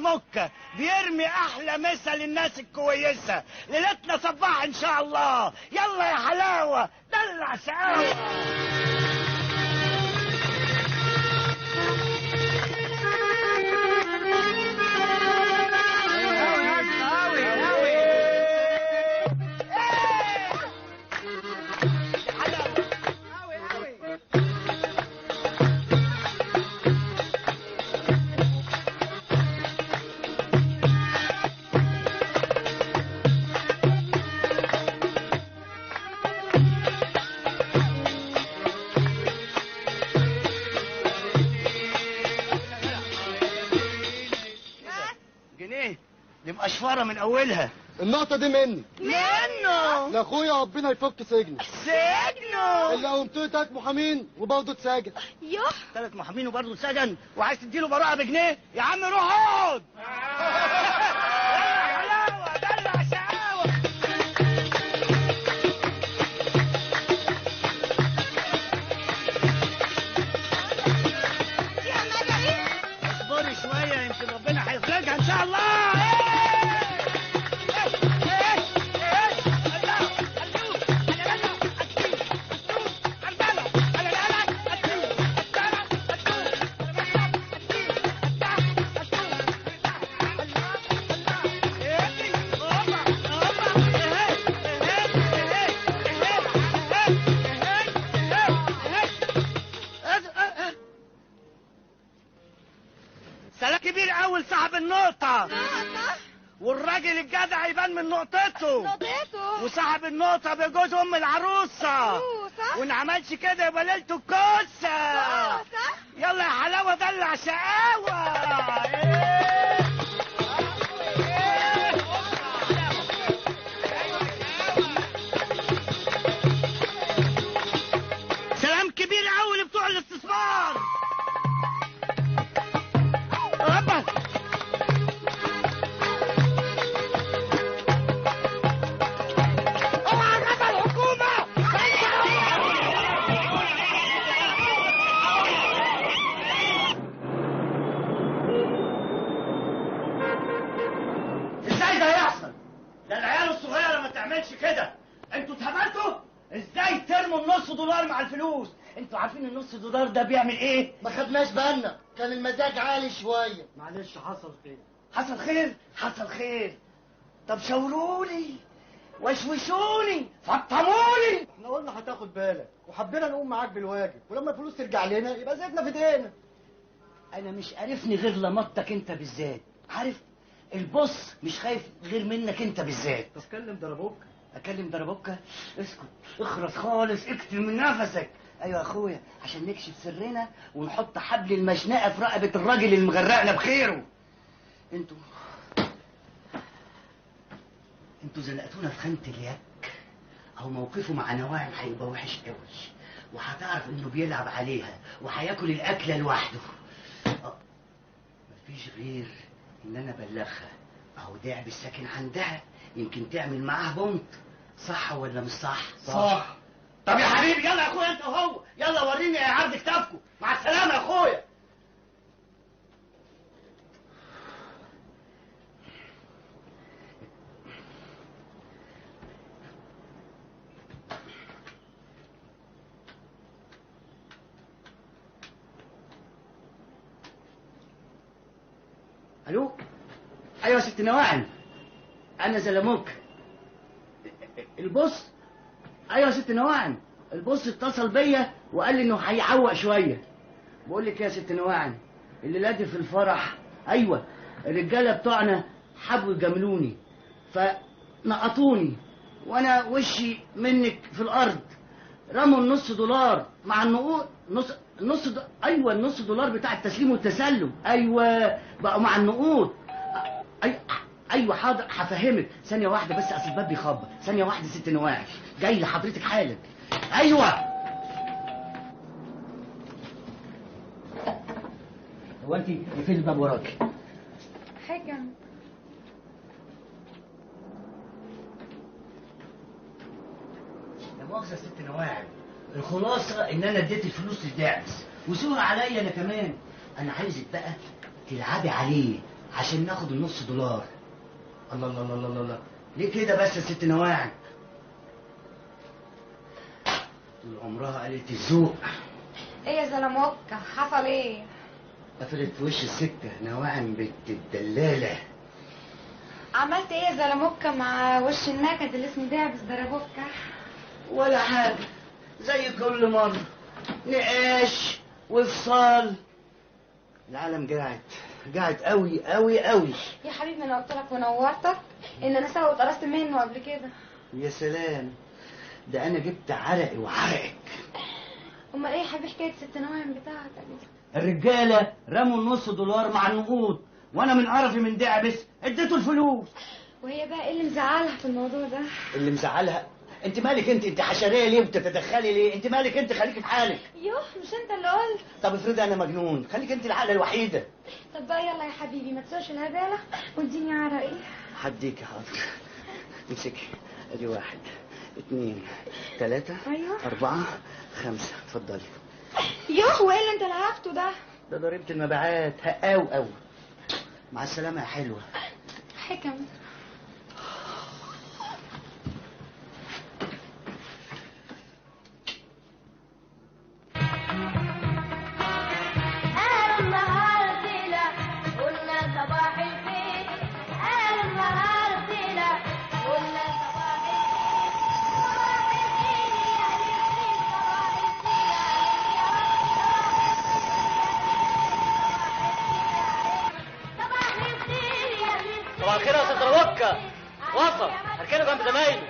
زلموكة بيرمي احلى مسا للناس الكويسة. ليلتنا صباح ان شاء الله. يلا يا حلاوة دلع شقاوة. مقشفره من اولها. النقطة دي مني. منه؟ لاخويا ربنا يفك سجنه. سجنه؟ اللي قومتوه 3 محامين وبرضه اتسجن. يوه، 3 محامين وبرضه اتسجن، وعايز تديله براءة بجنيه؟ يا عم روح اقعد. حلاوة دلع شقاوة. اصبري شوية يمكن ربنا هيفرجها ان شاء الله. والراجل الجدع يبان من نقطته. نقطته. وصاحب النقطة بجوز أم العروسة. وإن عملش كده يبقى ليلته الكوسة. يلا يا حلاوة دلع شقاوة. سلام كبير أوي لبتوع الاستثمار. أبا كده انتوا اتهبلتوا؟ ازاي ترموا النص دولار مع الفلوس؟ انتوا عارفين النص دولار ده بيعمل ايه؟ ما خدناش بالنا، كان المزاج عالي شوية. معلش حصل خير. حصل خير؟ حصل خير. طب شاورولي، وشوشوني، فطموني. احنا قلنا هتاخد بالك وحبينا نقوم معاك بالواجب، ولما الفلوس ترجع لنا يبقى زيتنا في ايدينا. انا مش قارفني غير لمطتك انت بالذات، عارف؟ البص مش خايف غير منك انت بالذات. طب كلم دربوكه. اكلم دربوكه؟ اسكت، اخرس خالص، اكتم من نفسك. ايوه يا اخويا، عشان نكشف سرنا ونحط حبل المشنقه في رقبة الراجل اللي مغرقنا بخيره. انتوا زنقتونا في خانه اليك. او موقفه مع نواعم هيبقى وحش قوي، وهتعرف انه بيلعب عليها وهياكل الاكلة لوحده. مفيش غير ان انا ابلغها، اهو دعب الساكن عندها، يمكن تعمل معاه بنط. صح ولا مش صح؟ صح. طب يا حبيبي يلا يا اخويا انت وهو، يلا وريني يا عرض كتافكم. مع السلامة يا اخويا. الو، ايوه يا ست نواعم، انا زلموك البص. ايوه يا ست نواعم، البص اتصل بيا وقال لي انه هيعوق شوية. بقول لك يا ست نواعم، الليلة دي في الفرح، ايوه الرجالة بتوعنا حبوا يجاملوني فنقطوني، وانا وشي منك في الارض. رموا النص دولار مع النقود، نص ايوه النص دولار بتاع التسليم والتسلم، ايوه بقوا مع النقود. ايوه حاضر هفهمك، ثانية واحدة بس، اصل الباب بيخبط. ثانية واحدة ست نواعم، جاي لحضرتك حالا. ايوه هو انت قفلي الباب وراكي. حكم. لا مؤاخذة يا ست نواعم، الخلاصة ان انا اديت الفلوس للداعس وسوها عليا انا كمان. انا عايزك بقى تلعبي عليه عشان ناخد النص دولار. الله الله الله الله الله، ليه كده بس يا ست نواعم؟ طول عمرها قالت الذوق. ايه يا زلموكه، حصل ايه؟ قفلت في وش السكة نواعم بنت الدلالة. عملت ايه يا زلموكه مع وش النكد اللي اسمه دعبس دربوكه؟ ولا حاجة، زي كل مرة نقاش وفصال. العالم جاعت جاعت قوي قوي قوي يا حبيبي. انا قلت لك ونورتك ان انا سوا اتقرصت منه قبل كده. يا سلام، ده انا جبت عرقي وعرقك. امال ايه يا حبيبي حكاية ست نواعم بتاعتك؟ الرجالة رموا النص دولار مع النقود، وانا من قرفي من دعبس اديته الفلوس. وهي بقى ايه اللي مزعلها في الموضوع ده؟ اللي مزعلها؟ انت مالك انت؟ انت حشريه ليه وبتتدخلي ليه؟ انت مالك انت؟ خليكي في حالك. يوه، مش انت اللي قلت؟ طب افرضي انا مجنون، خليك انت العقلة الوحيدة. طب بقى يلا يا حبيبي، ما تسوقش الهباله واديني عرقي. هديكي حاضر، امسكي. ادي 1 2 3 أيوة. 4 5، اتفضلي. يوه، وايه اللي انت لعبته ده؟ ده ضريبة المبيعات. هقاو قوي. مع السلامة يا حلوة. حكم. وصل هركنه جنب زمايله.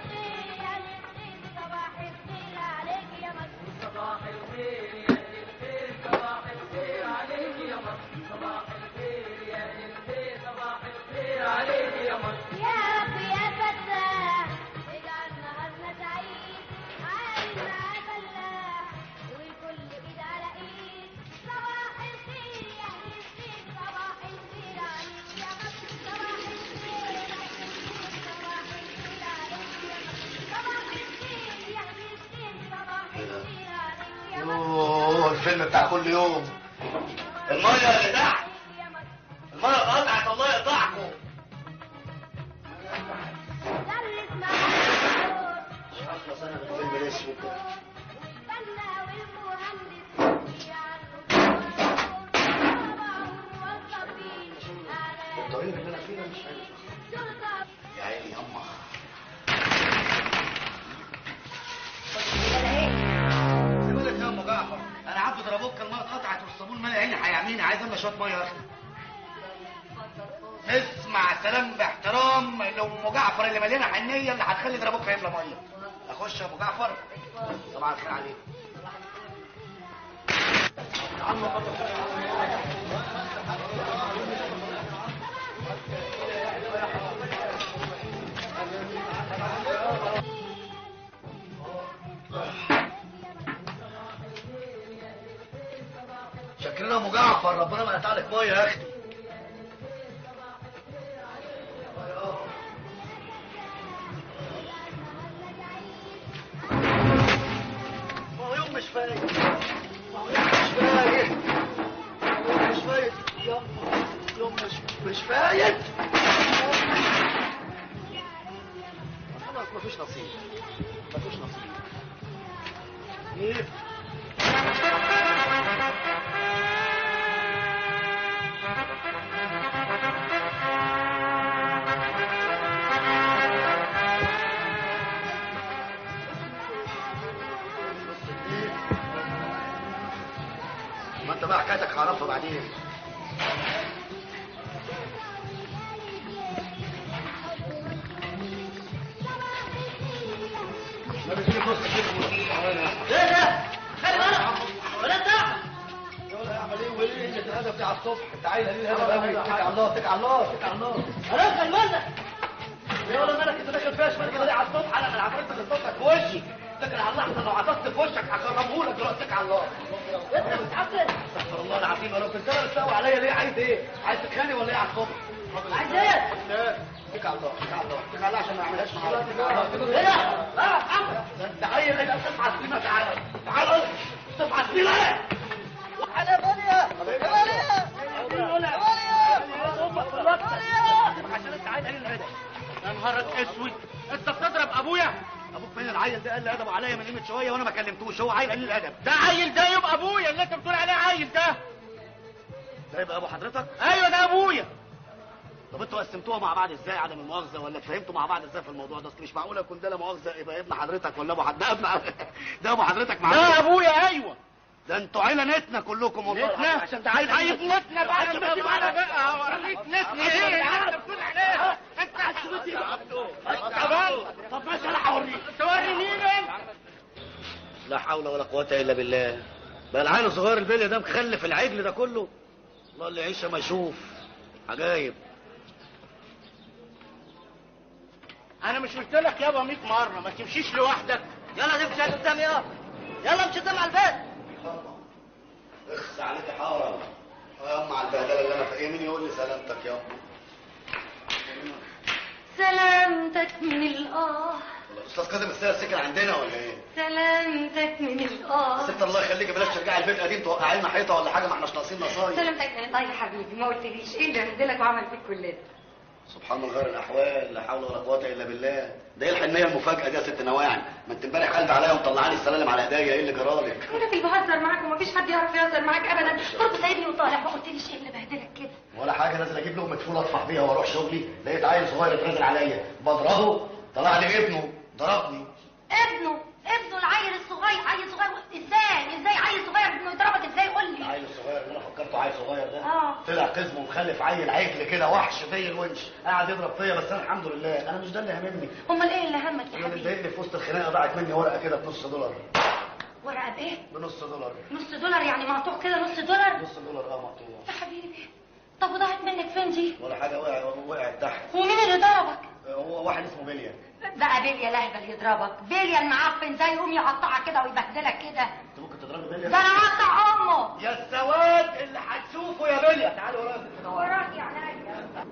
يا رب يا فتاح اجعل نهارنا سعيد، عالمنا فلاح وكل ايد على ايد. صباح الخير يا اهل الخير، صباح الخير عليك يا مصر، صباح الخير يا اهل الخير، صباح الخير عليك يا مصر، صباح الخير يا اهل الخير، صباح الخير عليك يا مصر. يوه، الفيلم بتاع كل يوم. المية اللي تحت، المية قطعت، الله يقطعكم. اخلص انا من الفيلم الاسود ده. الطريق اللي انا فيه ده مش حلو. يا عيني يما. مالك يا ام جعفر؟ انا عبد دربوكه، المية اتقطعت والصابون مالي عيني هيعميني، عايز املى شوية مية يا اخي. اسمع سلام باحترام لام جعفر اللي مليانة حنيه اللي هتخلي دربوكه يملى مية. اخش يا ابو جعفر؟ صباح الخير عليكم. شكرا يا ابو جعفر، ربنا ما يقطع لك مية يا اختي. ما هو يوم مش فايت، ما هو يوم مش فايت، يوم مش فايت يما، يوم مش فايت. خلاص مفيش نصيب، مفيش نصيب. ايه؟ ما انت بقى حكايتك هعرفها بعدين. ما بتجيب نص كده. ايه ده؟ خلي بالك ولا انت؟ يلا اعمل ايه وايه اللي الهدف بتاع الصبح؟ انت عايز قليل الهدف قوي. اتكل على الله، اتكل على الله، اتكل على الله. خلاص خلي بالك. يلا مالك انت داخل فيها شمال كده ليه على الصبح؟ انا العفاريت اللي صوتك في وشي. اتكل على الله، احسن لو عطست في وشك هخربهولك دلوقتي. اتكل على الله. انت بتعطس؟ استغفر الله العظيم يا رب. انت بتساوي عليا ليه؟ عايز ايه؟ عايز تتخانق ولا ايه على الصبح؟ عايز ايه؟ اتكل على الله، اتكل على الله، اتكل على الله عشان ما اعملهاش معاك. ايه ده؟ اه انت عيل ايه؟ تصحى سليمة. تعالى تعالى تصحى سليمة. على غالية يا غالية يا غالية. فهمتوش، هو عيل قليل الادب. ده عيل ده يبقى ابويا اللي انت بتقول عليه عيل ده. ده يبقى ابو حضرتك؟ ايوه ده ابويا. طب انتوا قسمتوها مع بعض ازاي عدم المؤاخذة، ولا اتفاهمتوا مع بعض ازاي في الموضوع ده؟ اصل مش معقولة يكون ده لا مؤاخذة يبقى ابن حضرتك ولا ابو حد. ده ابن ده ابو حضرتك معايا. ده ابويا ايوه. ده انتوا عيله نتنا كلكم والله. نتنا؟ عشان ده عيل عيل نتنا بقى. انت بقى بقى اوريك نتنا ايه اللي انت بتقول عليها. انت طب ماشي انا هوريك. توري مين انت؟ لا حول ولا قوة الا بالله. بقى العيل الصغير البلي ده مخلف العجل ده كله. الله اللي يعيش ما يشوف عجايب. انا مش قلت لك يابا 100 مرة ما تمشيش لوحدك؟ يلا تمشي قدام يابا، يلا امشي قدام على البيت. اخس عليك يا حارة يا ام على البهدله اللي انا في ايه. مين يقول لي سلامتك يا ام؟ سلامتك من الاه. الاستاذ كاظم الساهر سكن عندنا ولا ايه؟ سلامتك من الاه. ست الله يخليك بلاش ترجعي البيت القديم توقعي لنا حيطة ولا حاجة، ما احناش ناقصين نصايح. سلامتك من الاه يا حبيبي، ما قلتليش ايه اللي نزلك وعمل فيك كل ده؟ سبحان الله غير الاحوال، لا حول ولا قوة الا بالله. ده ايه الحنيه المفاجاة دي يا ست نواعم؟ ما انت امبارح قلب عليا ومطلعاني السلالم على ايديا، ايه اللي جرالك؟ انا اللي بهزر معاك ومفيش حد يعرف يهزر معاك ابدا، برضه سايبني وطالع ما قلتليش ايه اللي بهدلك كده؟ ولا حاجة، نازل اجيب لقمة فول اطفح بيها واروح شغلي، لقيت عيل صغير اتنازل عليا بضربه، طلع لي ابنه ضربني. ابنه؟ ابنه العيل الصغير؟ عيل صغير ازاي؟ ازاي عيل صغير ابنه يضربك ازاي؟ قول لي. العيل الصغير اللي انا فكرته عيل صغير ده طلع قزم ومخلف عيل عجل كده وحش زي الونش، قاعد يضرب فيا، بس انا الحمد لله انا مش ده اللي هاممني. امال ايه اللي همك يا حبيبي؟ انا متضايقني في وسط الخناقة ضاعت مني ورقة كده بنص دولار. ورقة بايه؟ بنص دولار. نص دولار يعني مقطوع كده؟ نص دولار؟ نص دولار مقطوع. يا حبيبي طب وضاعت منك فين دي؟ ولا حاجة، وقعت تحت. ومين اللي ضربك؟ هو واحد اسمه بليا. بقى بليا لهبل يضربك؟ بليا المعفن ده يقوم يقطعك كده ويبهدلك كده. انت ممكن تضربي بليا؟ ده انا هقطع امه. يا السواد اللي هتشوفه يا بليا. تعالي ورايا. وراك يا عينيا.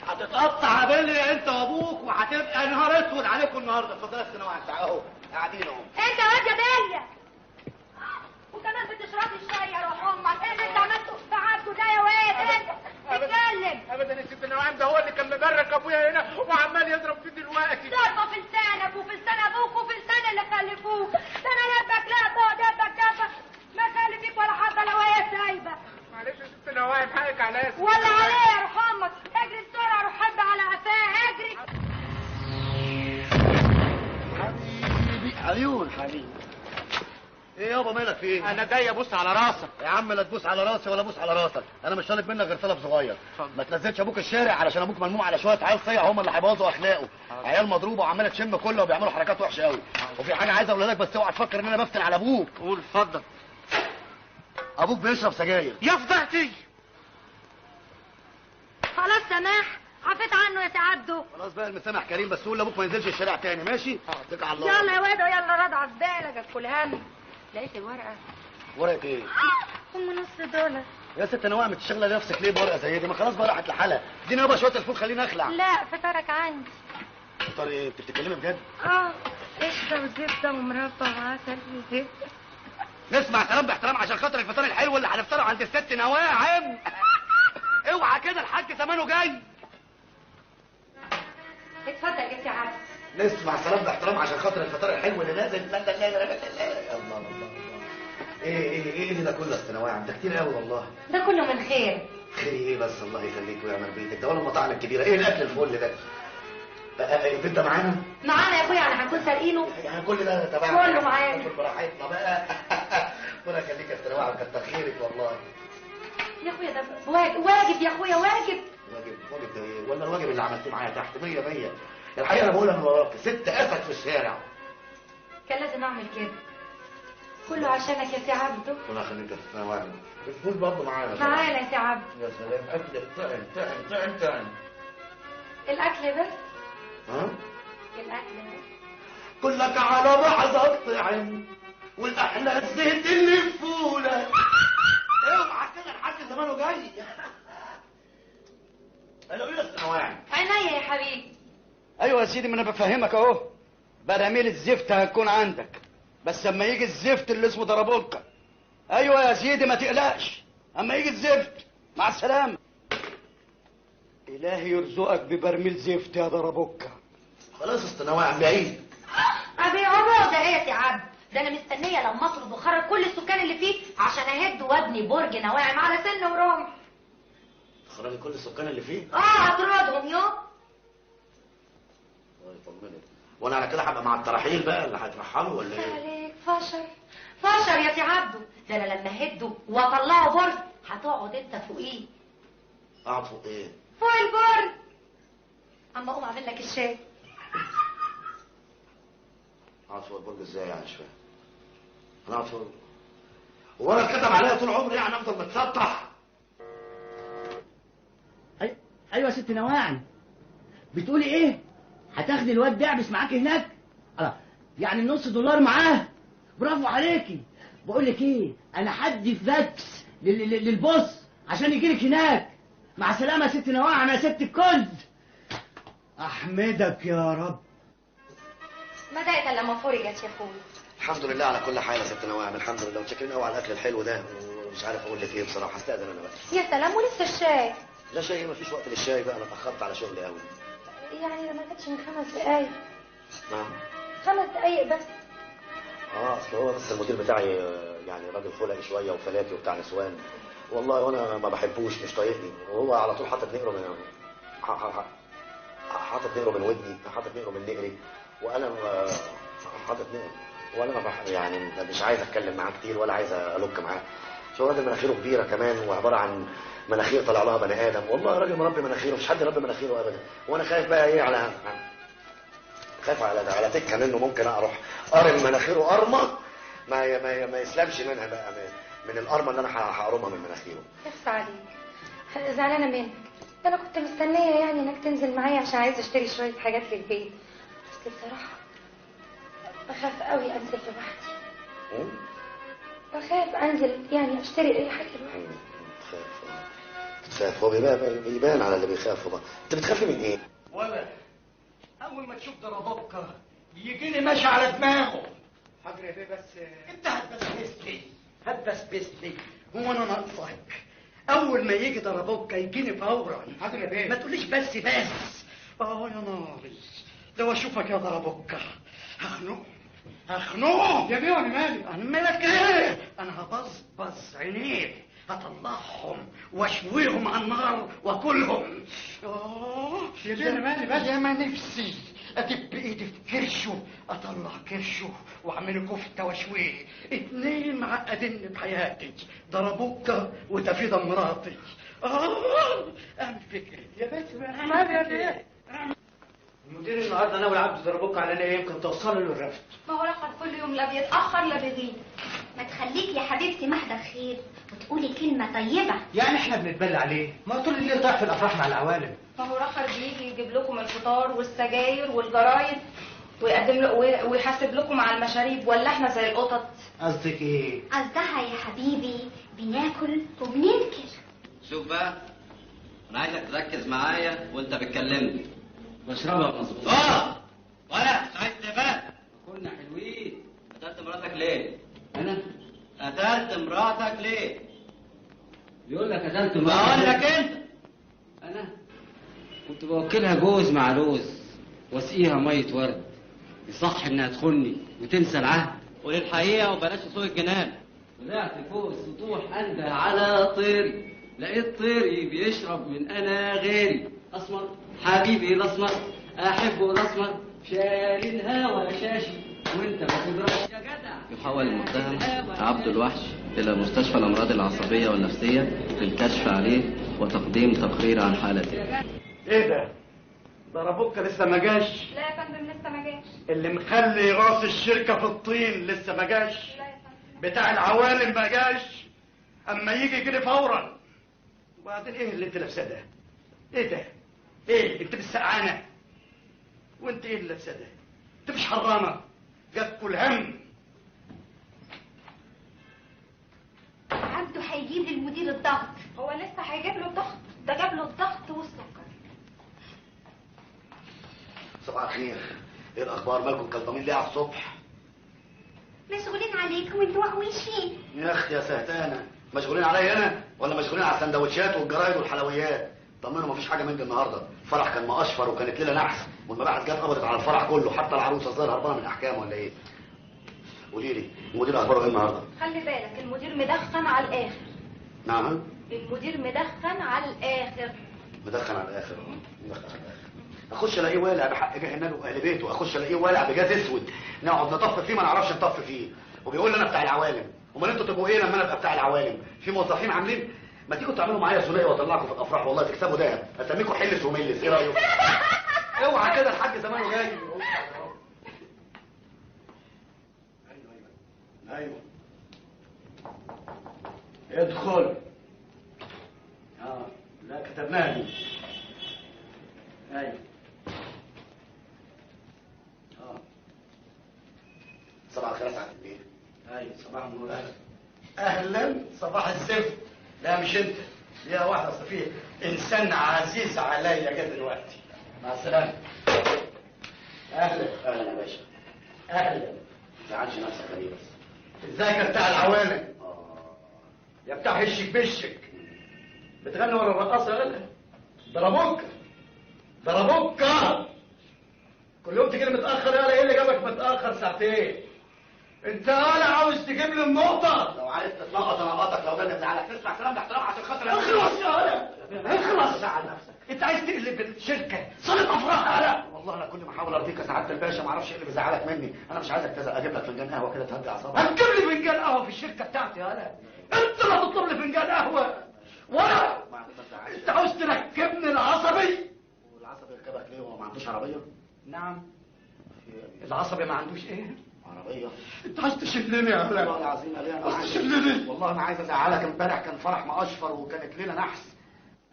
هتتقطع يا بليا انت وابوك، وهتبقى نهار اسود عليكم النهارده. اتفضلي يا ست نوال، تعالى اهو قاعدين اهو. انت واد يا بليا، وكمان بتشربي الشاي يا روح امك. ايه اللي انت عملته في عبده ده يا واد؟ انت اتكلم. ابدا يا ست نوعام، ده هو اللي كان مبرك ابويا هنا وعمال يضرب فيه دلوقتي. ضربه في لسانك وفي لسان ابوك وفي لسان اللي خلفوك. ده انا لبك لبه ودبك دبه، ما خلي فيك ولا حبه لو هي سايبه. معلش يا ست نوعام حقك عليا. ولا عليا يا روح امك. اجري بسرعة، روح حب على قفاه، اجري. حبيبي عيون حبيبي. ايه يابا مالك في ايه؟ انا جاي ابوس على راسك. يا عم لا تبوس على راسي ولا ابوس على راسك، انا مش طالب منك غير طلب صغير. ما تنزلش ابوك الشارع علشان ابوك ملموم على شوية عيال صيع هم اللي هيبوظوا اخلاقه. عيال مضروبة وعماله تشم كله وبيعملوا حركات وحشة قوي. وفي حاجة عايز اقولها لك، بس اوعى تفكر ان انا بفتن على ابوك. قول اتفضل. ابوك بيشرب سجاير. يا فضحتي. خلاص سماح، عفيت عنه يا سعادته. خلاص بقى المسامح كريم، بس قول لابوك ما ينزلش الشارع تاني، ماشي؟ اتكل على الله. يلا يا واد، يلا رضع في بالك ادخل هم. لقيت الورقة. ورقة ايه؟ هم نص دولار. يا ست نواعم انت شغله نفسك ليه بورقة زي دي؟ ما خلاص بقى راحت لحالها. اديني يابا شوية الفول خليني اخلع. لا فطارك عندي. فطار ايه؟ انت بتتكلمي بجد؟ قشطة وزبدة ومربى وعسل وزبدة. نسمع كلام باحترام عشان خاطر الفطار الحلو اللي هنفطره عند الست نواعم. اوعى كده الحاج زمانه جاي. اتفضل يا سي عبد. نسمع سلام باحترام عشان خاطر الفطار الحلو اللي نازل. لا لا لا لا لا. الله الله. ايه ايه ايه اللي ده كله يا ست نواعم؟ ده كتير قوي والله. ده كله من خير. خير ايه بس؟ الله يخليك ويعمل بيتك، ده ولا المطاعم الكبيرة. ايه الاكل الفل ده؟ البيت ده معانا؟ معانا يا اخويا، انا هنكون سارقينه؟ يعني كل ده تبعنا؟ كله معانا. ناكل براحتنا بقى. ربنا يخليك يا ست نواعم، كتر خيرك والله. يا اخويا ده واجب، واجب يا اخويا، واجب. واجب واجب ده ايه؟ ولا الواجب اللي عملتوه معايا تحت 100 100. الحقيقة انا بقولها من وراك، ست اسد في الشارع. كان لازم اعمل كده، كله عشانك يا سي عبده. ربنا يخليك يا ست نواعم. الفول برضه معانا. معانا يا سي عبده. يا سلام، اكل طعم طعم طعم طعم. الاكل بس؟ ها؟ الاكل بس. كلك على بعضك طعم، والاحلى الزيت اللي في فوله. اوعى كده الحاج زمانه جاي. انا ايه يا ست نواعم؟ عينيا يا حبيبي. ايوه يا سيدي، ما انا بفهمك اهو. براميل الزفت هتكون عندك، بس اما يجي الزفت اللي اسمه درابولكا. ايوه يا سيدي ما تقلقش، اما يجي الزفت. مع السلامة. الهي يرزقك ببرميل زفت يا درابولكا. خلاص يا ست نواعم بعيد. ابيعه ده ايه يا عبد؟ ده انا مستنيه لما اطرد واخرج كل السكان اللي فيه عشان اهد وابني برج نواعم على سن ورمح. تخرجي كل السكان اللي فيه؟ اه هطردهم يوم. الله يطمنك. وانا على كده هبقى مع الترحيل بقى اللي هيترحلوا ولا ايه؟ عليك فشر فشر يا سي عبده، ده انا لما اهده واطلعه برج هتقعد انت فوقيه. اقعد فوق ايه؟ فوق البرج. اما اقوم اعمل لك الشاي. اقعد فوق البرج ازاي يعني؟ مش فاهم. انا اقعد فوق وانا اتكتب عليا طول عمري يعني افضل متسطح؟ ايوه يا ست نواعم، بتقولي ايه؟ هتاخدي الواد دعبس معاكي هناك؟ الله، يعني النص دولار معاه؟ برافو عليكي. بقول لك ايه، انا هدي فاكس لل boss عشان يجيلك هناك. مع السلامة يا ست نواعم يا ست الكل. احمدك يا رب. ما دقت لما فرجت يا اخوي. الحمد لله على كل حال يا ست نواعم، الحمد لله. متشكرين قوي على الاكل الحلو ده، ومش عارف اقول لك ايه بصراحة. استاذن انا بقى. يا سلام، ولسه الشاي؟ لا شاي، مفيش وقت للشاي بقى، انا اتاخرت على شغلي قوي. يعني ما كانتش من 5 دقايق. نعم 5 دقايق بس. اصل هو بس المدير بتاعي يعني راجل خلقي شوية وفلاتي وبتاع نسوان، والله وانا ما بحبوش، مش طايقني، وهو على طول حاطط نقره من حاطط نقره من ودني، حاطط نقره من نقري، وانا حاطط نقره، وانا ما يعني مش عايز اتكلم معاه كتير ولا عايز الك معاه. هو راجل مناخيره كبيرة كمان، وعبارة عن مناخير طلع لها بني ادم، والله راجل مربي مناخيره، مش حد يربي مناخيره ابدا. وانا خايف بقى ايه، على خايف على تكه منه، ممكن اروح قارم مناخيره قرمه ما ما ما يسلمش منها بقى، من القرمه اللي انا هقرمها من مناخيره. اخس عليك، زعلانة منك. ده انا كنت مستنيه يعني انك تنزل معايا عشان عايزه اشتري شوية حاجات للبيت، بس بصراحة بخاف قوي انزل لوحدي. بخاف انزل يعني اشتري اي حاجة لوحدي. بتخاف؟ بتخاف؟ هو بيبان على اللي بيخافوا بقى. انت بتخافي من ايه؟ ولا اول ما تشوف ضربوكه يجيني ماشي على دماغه. حاضر يا بيه، بس انت هتبسبسني هتبسبسني، هو انا ناقصك؟ اول ما يجي ضربوكه يجيني فورا. حاضر يا بيه. ما تقوليش بس بس. اه يا ناري، لو اشوفك يا ضربوكه هخنقه هخنقه. يا بيه وانا مالي؟ انا مالك ايه؟ انا هبصبص عينيك، هطلعهم واشويهم على النار واكلهم. يا بيه انا مالي بس. يا ما نفسي ادب ايدي في كرشه، اطلع كرشه واعمله كفته واشويه. 2 معقدين بحياتي، ضربوكه وتفيده مراتي. اعمل فكري يا بيه. انا مالي يا بيه؟ المدير النهارده ناوي عبد ضربوك علينا، يمكن توصل له الرفد. ما هو رقم كل يوم، لا بيتاخر لا بيغيب. ما تخليك يا حبيبتي محضر خير وتقولي كلمة طيبة. يعني احنا بنتبلى عليه؟ ما طول الليل طايح في الافراح مع العوالم. ما هو رخر بيجي يجيب لكم الفطار والسجاير والجرايد ويقدم له ويحاسب لكم على المشاريب، ولا احنا زي القطط؟ قصدك ايه؟ قصدها يا حبيبي بناكل وبننكر. شوف بقى، انا عايزك تركز معايا وانت بتكلمني. بشربها مظبوط. ولا مش عايز تبات. كنا حلوين. قتلت مراتك ليه؟ انا؟ قتلت مراتك ليه؟ بيقول لك قتلت مراتك. بقول لك انت. انا كنت بوكلها جوز مع لوز واسقيها مية ورد، يصح انها تخني وتنسى العهد. قول الحقيقة وبلاش سوق الجنان. طلعت فوق السطوح انده على طيري، لقيت طيري بيشرب من انا غيري. اسمر حبيبي الاسمر، احبه الاسمر، شال الهوى شاشي وانت ما تضربش يا جدع. يحول المتهم عبد الوحش الى مستشفى الامراض العصبية والنفسية للكشف عليه وتقديم تقرير عن حالته. ايه ده؟ ضربوك لسه ما جاش؟ لا يا فندم لسه ما جاش. اللي مخلي راس الشركة في الطين لسه ما جاش؟ لا يا فندم. بتاع العوالم ما جاش؟ اما يجي يجري فورا. وبعدين ايه اللي انت لابساه ده؟ ايه ده؟ ايه انت مش سقعانه؟ وانت ايه اللي لابساه ده؟ انت مش حرانه؟ جاتكوا الهم. عبده هيجيب للمدير الضغط. هو لسه هيجيب له الضغط؟ ده جاب له الضغط والسكر. صباح الخير. ايه الاخبار؟ مالكم كلطمين ليه على الصبح؟ مشغولين عليك وانتوا وحوشين. يا اختي يا سهتانه، مشغولين عليا انا ولا مشغولين على السندوتشات والجرايد والحلويات؟ طمنوا مفيش حاجة من دي النهارده. الفرح كان مقشفر وكانت ليلة نحس، والمباحث جت قبضت على الفرح كله، حتى العروسة الظاهر هربانه من الاحكام ولا ايه؟ قولي لي المدير اخباره ايه النهارده؟ خلي بالك المدير مدخن على الاخر. نعم؟ المدير مدخن على الاخر. مدخن على الاخر. مدخن على الاخر. اخش الاقيه والع بحق جاه النبي واهل بيته، اخش الاقيه والع بجاز اسود، نقعد نطفي فيه ما نعرفش نطفي فيه، وبيقول لي انا بتاع العوالم. امال انتوا تبقوا ايه لما انا ابقى بتاع العوالم؟ في موظفين عاملين ما تيجوا تعملوا معايا ثنائي واطلعكم في الافراح والله تكسبوا دهب، اسميكم حلس وملس، ايه رايكم؟ اوعى كده الحاج زمانه جاي. ايوه ايوه ادخل. لا كتبناها دي. ايوه صباح الخير يا سعادة البيه. ايوه صباح النور. اهلا اهلا. صباح الزفت. لا مش انت، يا واحدة صفيه، انسان عزيز عليا كده دلوقتي. مع السلامة. اهلا اهلا يا باشا. اهلا. ما تزعلش نفسك يا بس. ازيك يا بتاع العوالم؟ يا بتاع هشك بشك. بتغني ورا الرقاصه يا ولا؟ ضربوك ضربوك كل يوم تجيلي متاخر. يالا ايه اللي جابك متاخر ساعتين؟ انت انا عاوز تجيب لي النقطة. لو عايز تتنقط انا انقطك، لو ده اللي مزعلك تسمع كلام باحترام عشان خاطر. اخلص يا هلا اخلص. زعل نفسك، انت عايز تقلب الشركة صاله افراح. يا هلا والله انا كل ما احاول ارضيك يا سعادة الباشا ما اعرفش ايه اللي بيزعلك مني. انا مش عايزك تزعل. اجيب لك فنجان قهوة كده تهدي اعصابك. هتجيب لي فنجان قهوة في الشركة بتاعتي يا هلا؟ انت اللي هتطلب لي فنجان قهوة ولا انت عاوز تركبني العصبي؟ والعصبي يركبك ليه وهو ما عندوش عربية؟ نعم العصبي ما عندوش ايه؟ عربية. انت عايز تشلني يا هلا؟ والله العظيم يا ليه انا عايز تشلني. والله انا عايز ازعلك. امبارح كان فرح مقشفر وكانت ليلة نحس.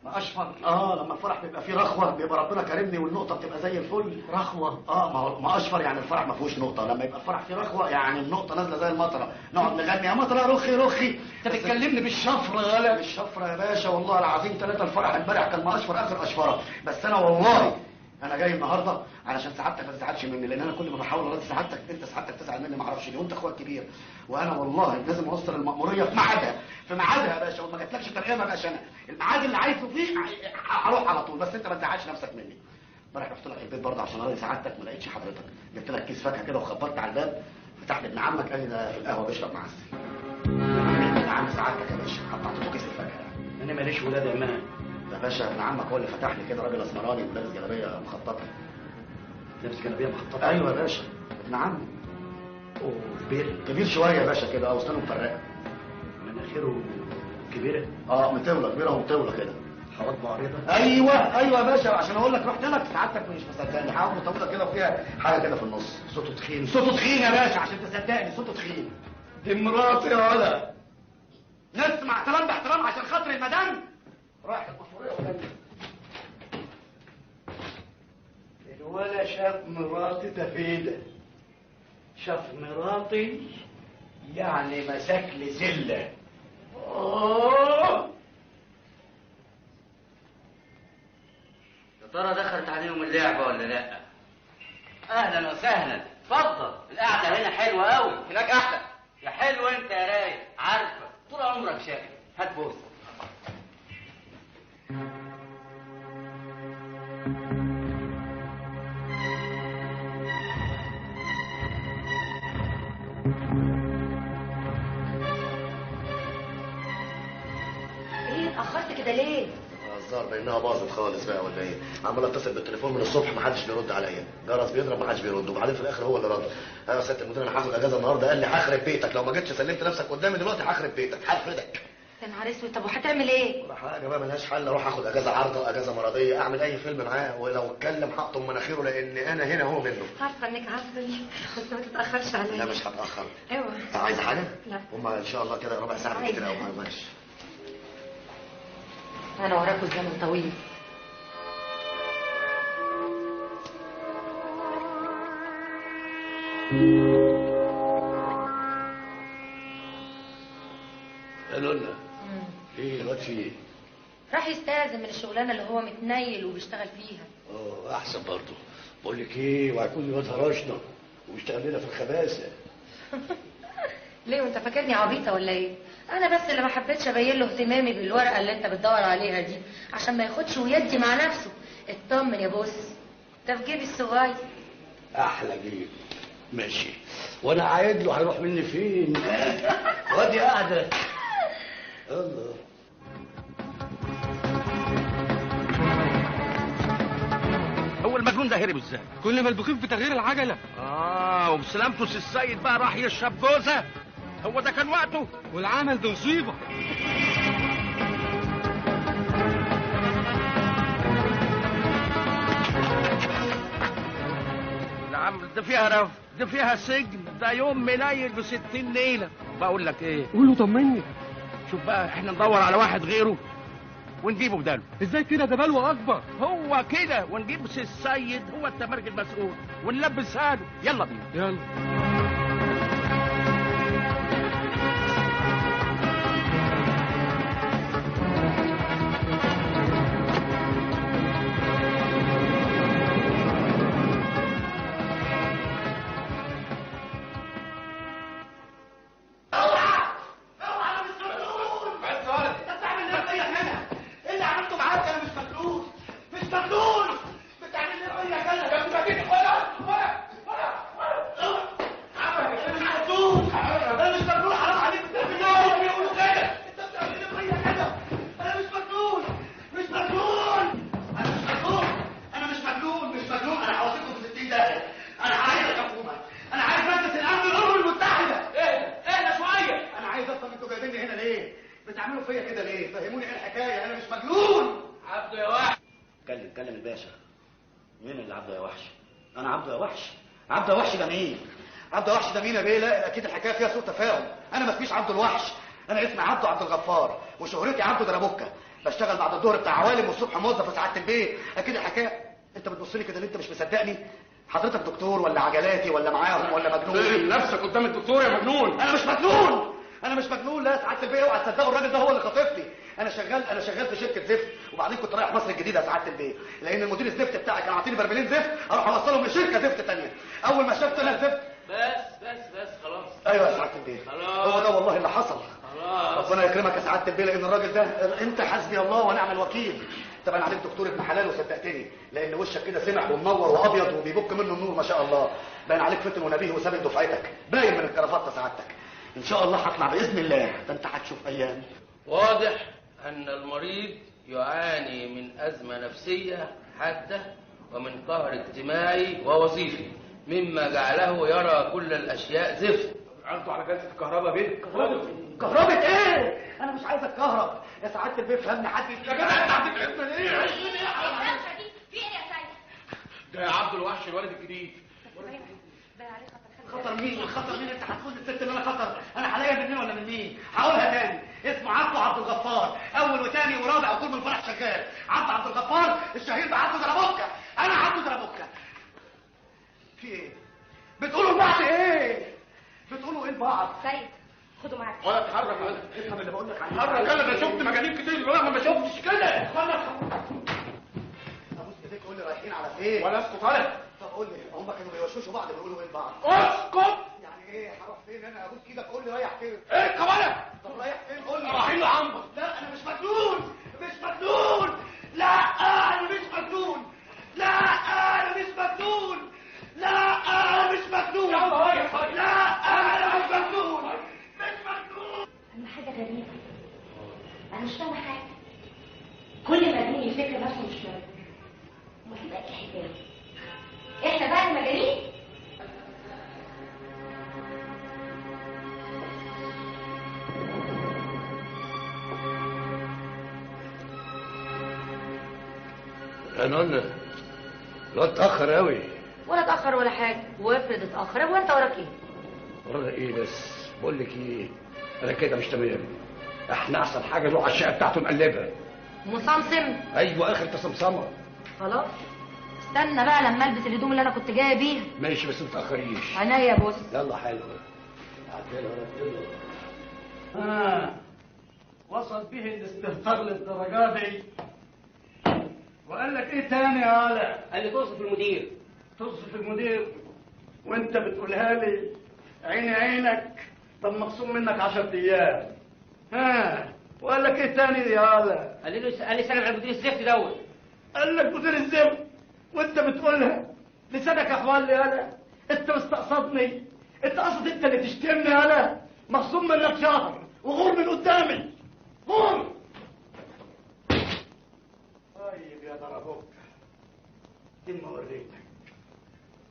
مقشفر؟ لما الفرح بيبقى فيه رخوه بيبقى ربنا كرمني والنقطة بتبقى زي الفل. رخوه؟ ما هو مقشفر يعني الفرح ما فيهوش نقطة، لما يبقى الفرح فيه رخوه يعني النقطة نازله زي المطره، نقعد نغني يا مطره رخي رخي. انت بتكلمني بالشفره يا هلا؟ بالشفره يا باشا والله العظيم ثلاثة. الفرح امبارح كان مقشفر اخر اشفره. بس انا والله انا جاي النهارده علشان سعادتك ما تزعلش مني، لان انا كل ما بحاول ارضي سعادتك انت سعادتك تزعل مني ما اعرفش ليه، وانت اخويا الكبير، وانا والله لازم اوصل المأموريه في ميعادها، في ميعادها يا باشا، وما جاتلكش ترقيه ما بقاش انا الميعاد اللي عايزه فيه هروح على طول. بس انت ما تزعلش نفسك مني. امبارح رحت لك البيت برضه عشان ارضي سعادتك ما لقيتش حضرتك، جبت لك كيس فاكهة كده وخبطت على الباب، فتح لي ابن عمك قال لي ده في القهوة بيشرب معسل. ابن عم سعادتك يا باشا قطعت له كيس الفاكهة. انا ماليش ولاد يا مان. يا باشا ابن عمك هو اللي فتح لي كده، راجل اسمراني ولابس جلابية مخططه. لابس جلابية مخططه؟ ايوه يا باشا ابن عمي. وكبير؟ كبير شوية يا باشا كده، وسنانه مفرقه. مناخيره كبيرة؟ مطولة، كبيرة ومطوله كده. حواجبه عريضة؟ ايوه ايوه يا باشا، عشان اقول لك رحت لك سعادتك مش مصدقني. حواجبه طويلة كده وفيها حاجة كده في النص. صوته تخين. صوته تخين يا باشا عشان تصدقني، صوته تخين. دي مراتي يا ولا. نسمع كلام باحترام عشان خاطر المدام. رايح المفروض ولا الولا شاف مراتي تفيدة، شاف مراتي يعني مسك لي زلة. يا ترى دخلت عليهم اللعبة ولا لا؟ اهلا وسهلا، اتفضل. القعدة هنا حلوة قوي، هناك احلى. يا حلو انت يا رايق، عارفة طول عمرك شقي. هات بوسة. ايه اتأخرت كده ليه؟ الظاهر بانها باظت خالص بقى ولا ايه؟ عمال اتصل بالتليفون من الصبح ما حدش بيرد عليا، جرس بيضرب ما حدش بيرد، وبعدين في الاخر هو اللي رد. ايوه يا سيادة المدير انا هاخد اجازه النهارده، قال لي هخرب بيتك لو ما جيتش سلمت نفسك قدامي دلوقتي هخرب بيتك، هرفدك. يا نهار اسود، طب وهتعمل ايه؟ ولا حاجة بقى ملهاش حل، اروح اخد اجازه عارضه، اجازه مرضية، اعمل اي فيلم معاه، ولو اتكلم هقطم مناخيره لان انا هنا هو منه. عارفه انك عصبي بس ما تتاخرش عليا. لا مش هتاخر. ايوه. انت عايزه حاجة؟ لا. هما ان شاء الله كده ربع ساعة كده او ماشي. انا وراكوا الزمن طويل. يا لولا ايه الواد في ايه؟ راح يستأذن من الشغلانة اللي هو متنيل وبيشتغل فيها. احسن برضه. بقول لك ايه، وهيكون الواد هرشنا وبيشتغل لنا في الخباثه. ليه وانت فاكرني عبيطه ولا ايه؟ انا بس اللي ما حبيتش ابين له اهتمامي بالورقة اللي انت بتدور عليها دي عشان ما ياخدش ويدي مع نفسه. اطمن يا بوس، ده في جيبي الصغير. احلى جيب. ماشي، وانا عايد له هيروح مني فين؟ وادي قاعدة. الله. هو المجنون ده هرب ازاي؟ كل ما البخيف بتغيير العجلة. وبسلامته السيد بقى راح يشرب جوزه. هو ده كان وقته؟ والعمل ده مصيبة. العمل ده فيها رفض، ده فيها سجن، ده يوم منيل ب60 نيله. بقول لك ايه؟ قول له طمني. شوف بقى، احنا ندور على واحد غيره ونجيبه بداله. ازاي كده؟ ده بلوى اكبر. هو كده، ونجيب السيد هو التمرج المسؤول ونلبسها له. يلا بينا. يلا. اكيد الحكاية فيها سوء تفاهم. انا ما اسميش عبد الوحش، انا اسمي عبده عبد الغفار وشهرتي عبده دربوكه. بشتغل بعد الظهر بتاع عوالم والصبح موظف في سعادة البيت. اكيد الحكاية. انت بتبص لي كده ليه؟ انت مش مصدقني؟ حضرتك دكتور ولا عجلاتي ولا معاهم ولا مجنون؟ اقلب نفسك قدام الدكتور يا مجنون. انا مش مجنون، انا مش مجنون. لا سعادة البيت اوعى تصدقوا، الراجل ده هو اللي خاطفني. انا شغال في شركة زفت، وبعدين كنت رايح مصر الجديدة يا سعادة البيت، لان المدير الزفت بتاعي كان عاطيني برميلين زفت اروح اوصلهم لشركة زفت ثانية. اول ما شفت انا الزفت بس بس بس خلاص. ايوه يا سعادة البيه، هو ده والله اللي حصل. خلاص، ربنا يكرمك يا سعادة البيه، لان الراجل ده انت حسبي الله ونعم الوكيل. طبعا عليك دكتور ابن حلال وصدقتني، لان وشك كده سمح ومنور وابيض وبيبك منه النور ما شاء الله. باين عليك فتن ونبيه وسابق دفعتك، باين من الكرافته سعادتك. ان شاء الله هطلع باذن الله، ده انت هتشوف ايام. واضح ان المريض يعاني من ازمة نفسية حادة ومن قهر اجتماعي ووظيفي، مما جعله يرى كل الاشياء زفت. عرضوا على جلسه الكهرباء بيه. كهرباء ايه؟ انا مش عايز اتكهرب يا سعادة البيه، فهمني. حد يا جدع انت هتتعبنا ليه؟ الدوشة دي في ايه يا سيد؟ ده يا عبد الوحش الولد الجديد. خطر مين؟ خطر مين؟ انت هتقول للست ان انا خطر؟ انا هلاقيها من مين ولا من مين؟ هقولها تاني، اسمه عبده عبد الغفار، اول وثاني ورابع وطول من الفرح شغال. عبده عبد الغفار الشهير بعبده دربوكه. انا عبده دربوكه. في ايه؟ بتقولوا لبعض ايه؟ بتقولوا ايه لبعض؟ سيد خدوا معاك. ولا اتحرك ولا افهم اللي بقول لك عليه. اتحرك. انا شفت مجانين كتير ولا ما شفتش كده. ابوس ايديك قول لي رايحين على فين؟ ولا اسكت ولا. طب قول لي، هم كانوا بيوشوشوا بعض بيقولوا ايه لبعض؟ اسكت. يعني ايه هروح فين انا؟ ابوس ايدك قول لي رايح فين؟ ايه كمان؟ طب رايح فين قول لي؟ رايحين لعنبر. لا انا مش مجنون، مش مجنون. لا انا مش مجنون. لا انا مش مجنون. لا انا مش مجنون. لا انا مش مجنون، مش مجنون. اما حاجة غريبة، انا مش فاهمه حاجة. كل مجنون يفتكر نفسه مش مجنون. امال تبقى ايه الحكاية؟ احنا بقى المجانين؟ انا قلنا الواد اتاخر قوي. ولا اتاخر ولا حاجة، وافرض اتاخر، هو انت وراك ايه؟ ورانا ايه بس؟ بقول لك ايه، انا كده مش تمام. احنا احسن حاجة نروح على الشقة بتاعته نقلبها. مصمصم؟ ايوه اخر تصمصمه. خلاص استنى بقى لما البس الهدوم اللي انا كنت جاية بيها. ماشي بس ما تاخريش. عينيا يا بص. يلا حلو. عدلها ربنا. وصل به الاستهتار للدرجة دي. وقال لك ايه تاني يا علاء؟ قال لي توصف المدير. توصف المدير وانت بتقولها لي عيني عينك. طب مخصوم منك 10 ايام. ها وقال لك ايه تاني يا علاء؟ قال لي سلم على مدير الزفت دوت. قال لك مدير الزفت وانت بتقولها لسانك يا حوالي. يالا انت مستقصدني، انت قصد انت اللي تشتمني. يالا مخصوم منك شهر وغور من قدامي، غور. طيب يا ضربوك، دي ما وريتك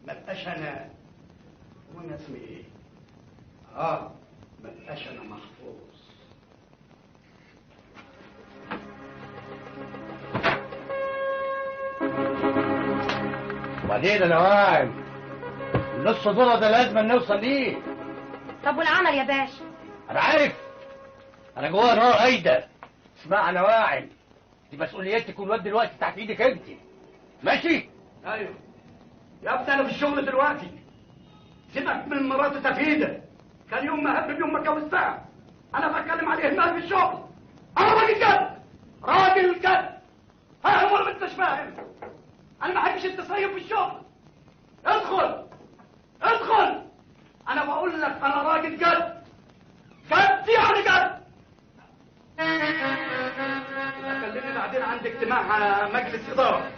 ما بقاش انا. وانا اسمي ايه؟ ما بقاش انا محفوظ. وبعدين انا واعي النص دولار ده لازم نوصل ليه. طب والعمل يا باشا؟ انا عارف، انا جوايا نار قايدة. اسمع انا واعي، دي مسؤوليتك والواد دلوقتي تحت ايدك انت. ماشي؟ ايوه يا ابني، انا في الشغل دلوقتي. سيبك من مراتي تفيده، كان يوم ما هبب يوم ما اتجوزتها. انا بتكلم على الاهمال في الشغل. انا راجل جد، راجل جد. فاهم ولا ما انتش فاهم؟ انا ما بحبش التسيب في الشغل. ادخل ادخل، انا بقول لك انا راجل جد، جد يعني جد. كلمني بعدين، عندي اجتماع على مجلس ادارة.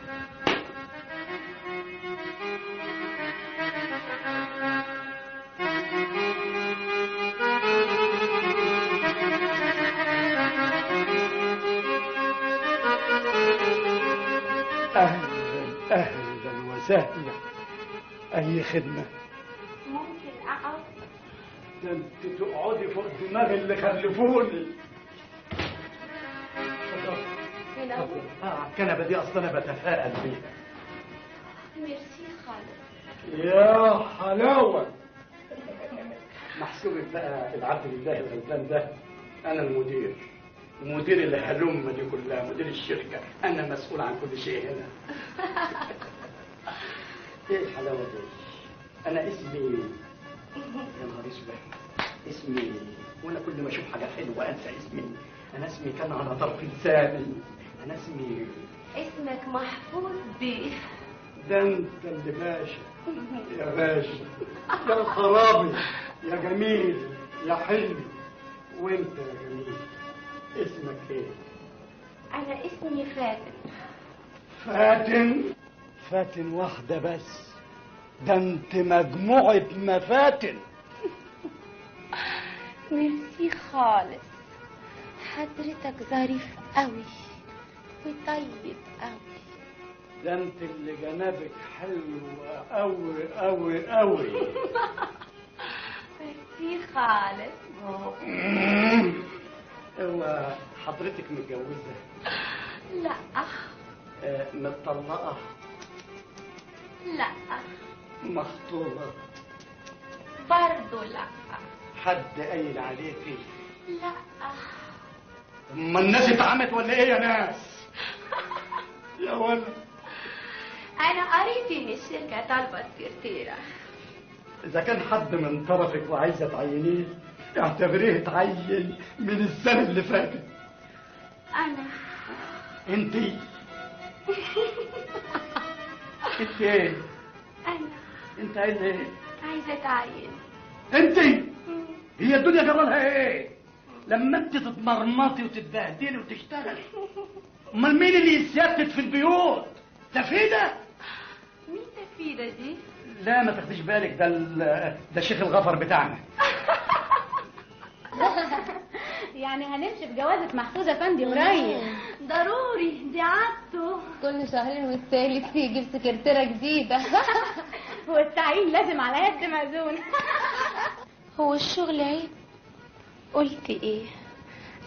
اهلا اهلا وسهلا، اي خدمة؟ ممكن اقعد؟ ده انت تقعدي فوق دماغ اللي خلفوني. هنا على الكنبة دي، اصلا انا بتفائل بيها. ميرسي خالص. يا حلاوة. محسوبك بقى العبد لله الغلبان ده. انا المدير، مدير الهلمه دي كلها، مدير الشركة، انا مسؤول عن كل شيء هنا. ايه الحلاوة دي؟ انا اسمي، يا نهار اسود، اسمي، وانا كل ما اشوف حاجة حلوة انسى اسمي. انا اسمي كان على طرف لساني. انا اسمي. اسمك محفوظ بيه. ده انت اللي باشا يا باشا، يا خرابي، يا جميل، يا حلو. وانت يا جميل اسمك ايه؟ انا اسمي فاتن. فاتن؟ فاتن واحدة بس؟ ده انت مجموعة مفاتن. ميرسي خالص، حضرتك ظريف قوي وطيب قوي. ده انت اللي جنابك حلو قوي قوي قوي. ميرسي خالص. هو حضرتك متجوزة؟ لا. متطلقة؟ لا. مخطوبة؟ برضو لا. حد قايل عليكي؟ لا. اما الناس اتعمت ولا ايه يا ناس؟ يا ولد، انا قريت ان الشركة طالبة سكرتيرة. اذا كان حد من طرفك وعايزة تعينيه، اعتبريه اتعين من السنة اللي فاتت. انا. انتي؟ انت ايه؟ انا. انت عايزة ايه؟ عايزة اتعين. انتي؟ هي الدنيا جرالها ايه؟ لما انت تتمرمطي وتتبهدلي وتشتغلي، امال مين اللي يتستت في البيوت؟ تفيدة؟ مين تفيدة دي؟ لا ما تاخديش بالك، ده ده شيخ الغفر بتاعنا. يعني هنمشي بجوازة محفوظ افندي قريب. ضروري، دي عادته. كل شهرين والتالت يجيب سكرتيرة جديدة. والتعيين لازم على يد مأذون. هو الشغل عيب؟ قلت ايه؟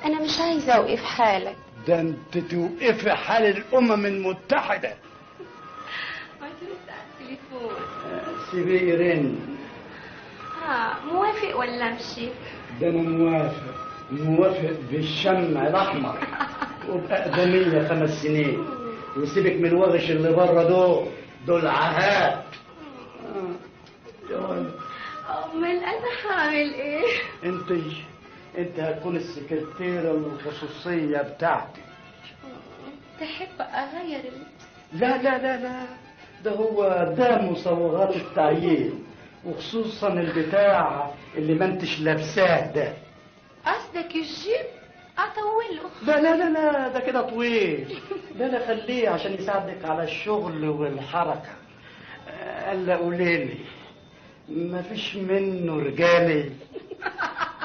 انا مش عايزة اوقف حالك. ده انت توقفي حال الامم المتحدة. ما ترد على التليفون. سيبيه يرن. موافق ولا امشي؟ ده انا موافق، موافق بالشمع الاحمر وبأقدمية 5 سنين. وسيبك من الوغش اللي بره دول، دول عهات. يا ولد. امال انا هعمل ايه؟ انت هتكون السكرتيرة الخصوصية بتاعتي. تحب اغير اللبس؟ لا لا لا لا، ده هو ده مصوغات التعيين، وخصوصا البتاع اللي ما انتش لابساه ده. قصدك الجيب؟ اطوله. لا لا لا لا، ده كده طويل. ده انا خليه عشان يساعدك على الشغل والحركة. قال قوليلي مفيش منه رجالي.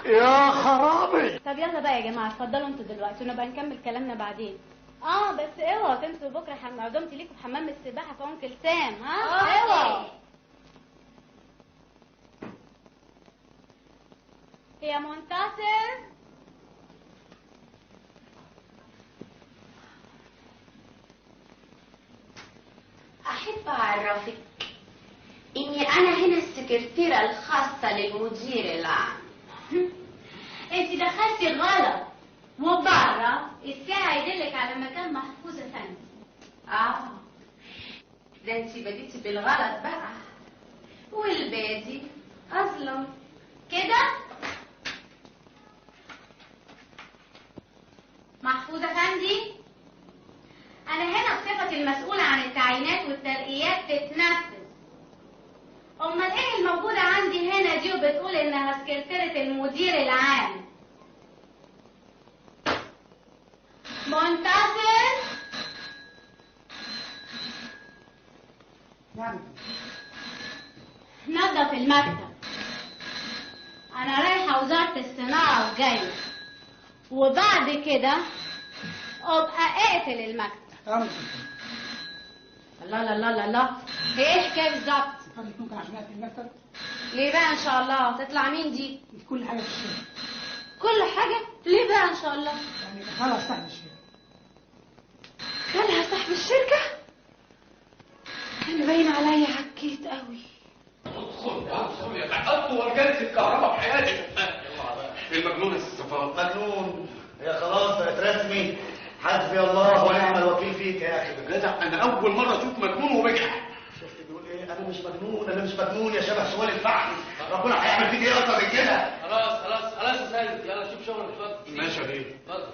يا خرابي. طب يلا بقى يا جماعة، اتفضلوا انتوا دلوقتي ونبقى نكمل كلامنا بعدين. بس اوعوا تنسوا بكره عزومتي ليكم في حمام السباحة في انكل سام. ها اوعوا يا منتصر. أحب أعرفك إني أنا هنا السكرتيرة الخاصة للمدير العام. أنت دخلتي غلط، وبره الساعة يدلك على مكان محفوظة فندم. ده أنت بديتي بالغلط بقى، والبادي أظلم كده. محفوظة فندي، أنا هنا بصفتي المسؤولة عن التعيينات والترقيات تتنفذ. أمال إيه الموجودة عندي هنا دي وبتقول إنها سكرتيرة المدير العام؟ منتصر. نعم. نظف المكتب، أنا رايحة وزارة الصناعة وجاية، وبعد كده أبقى اقفل المكتب. الله الله الله الله، هي ايه الحكاية بالظبط؟ فضلك ممكن عشان اقفل المكتب؟ ليه بقى ان شاء الله؟ تطلع مين دي؟ كل حاجة في الشركة. كل حاجة؟ ليه بقى ان شاء الله؟ يعني خلاص صاحب الشركة. خالها صاحب الشركة؟ انا باين عليا عكيت قوي. ادخل ادخل يا اطول جلسه كهرباء في حياتي. المجنون الصفات مجنون. هي خلاص بقت رسمي. حسبي الله ونعم الوكيل فيك يا اخي. جدع، انا اول مرة اشوف مجنون وبجح. شفت بيقول ايه؟ انا مش مجنون، انا مش مجنون يا شبه سؤال الفحم. ربنا هيعمل فيك ايه اكتر من كده؟ خلاص خلاص خلاص يا سيد، يلا شوف شغلك. اتفضل. ماشي يا بيه. اتفضل.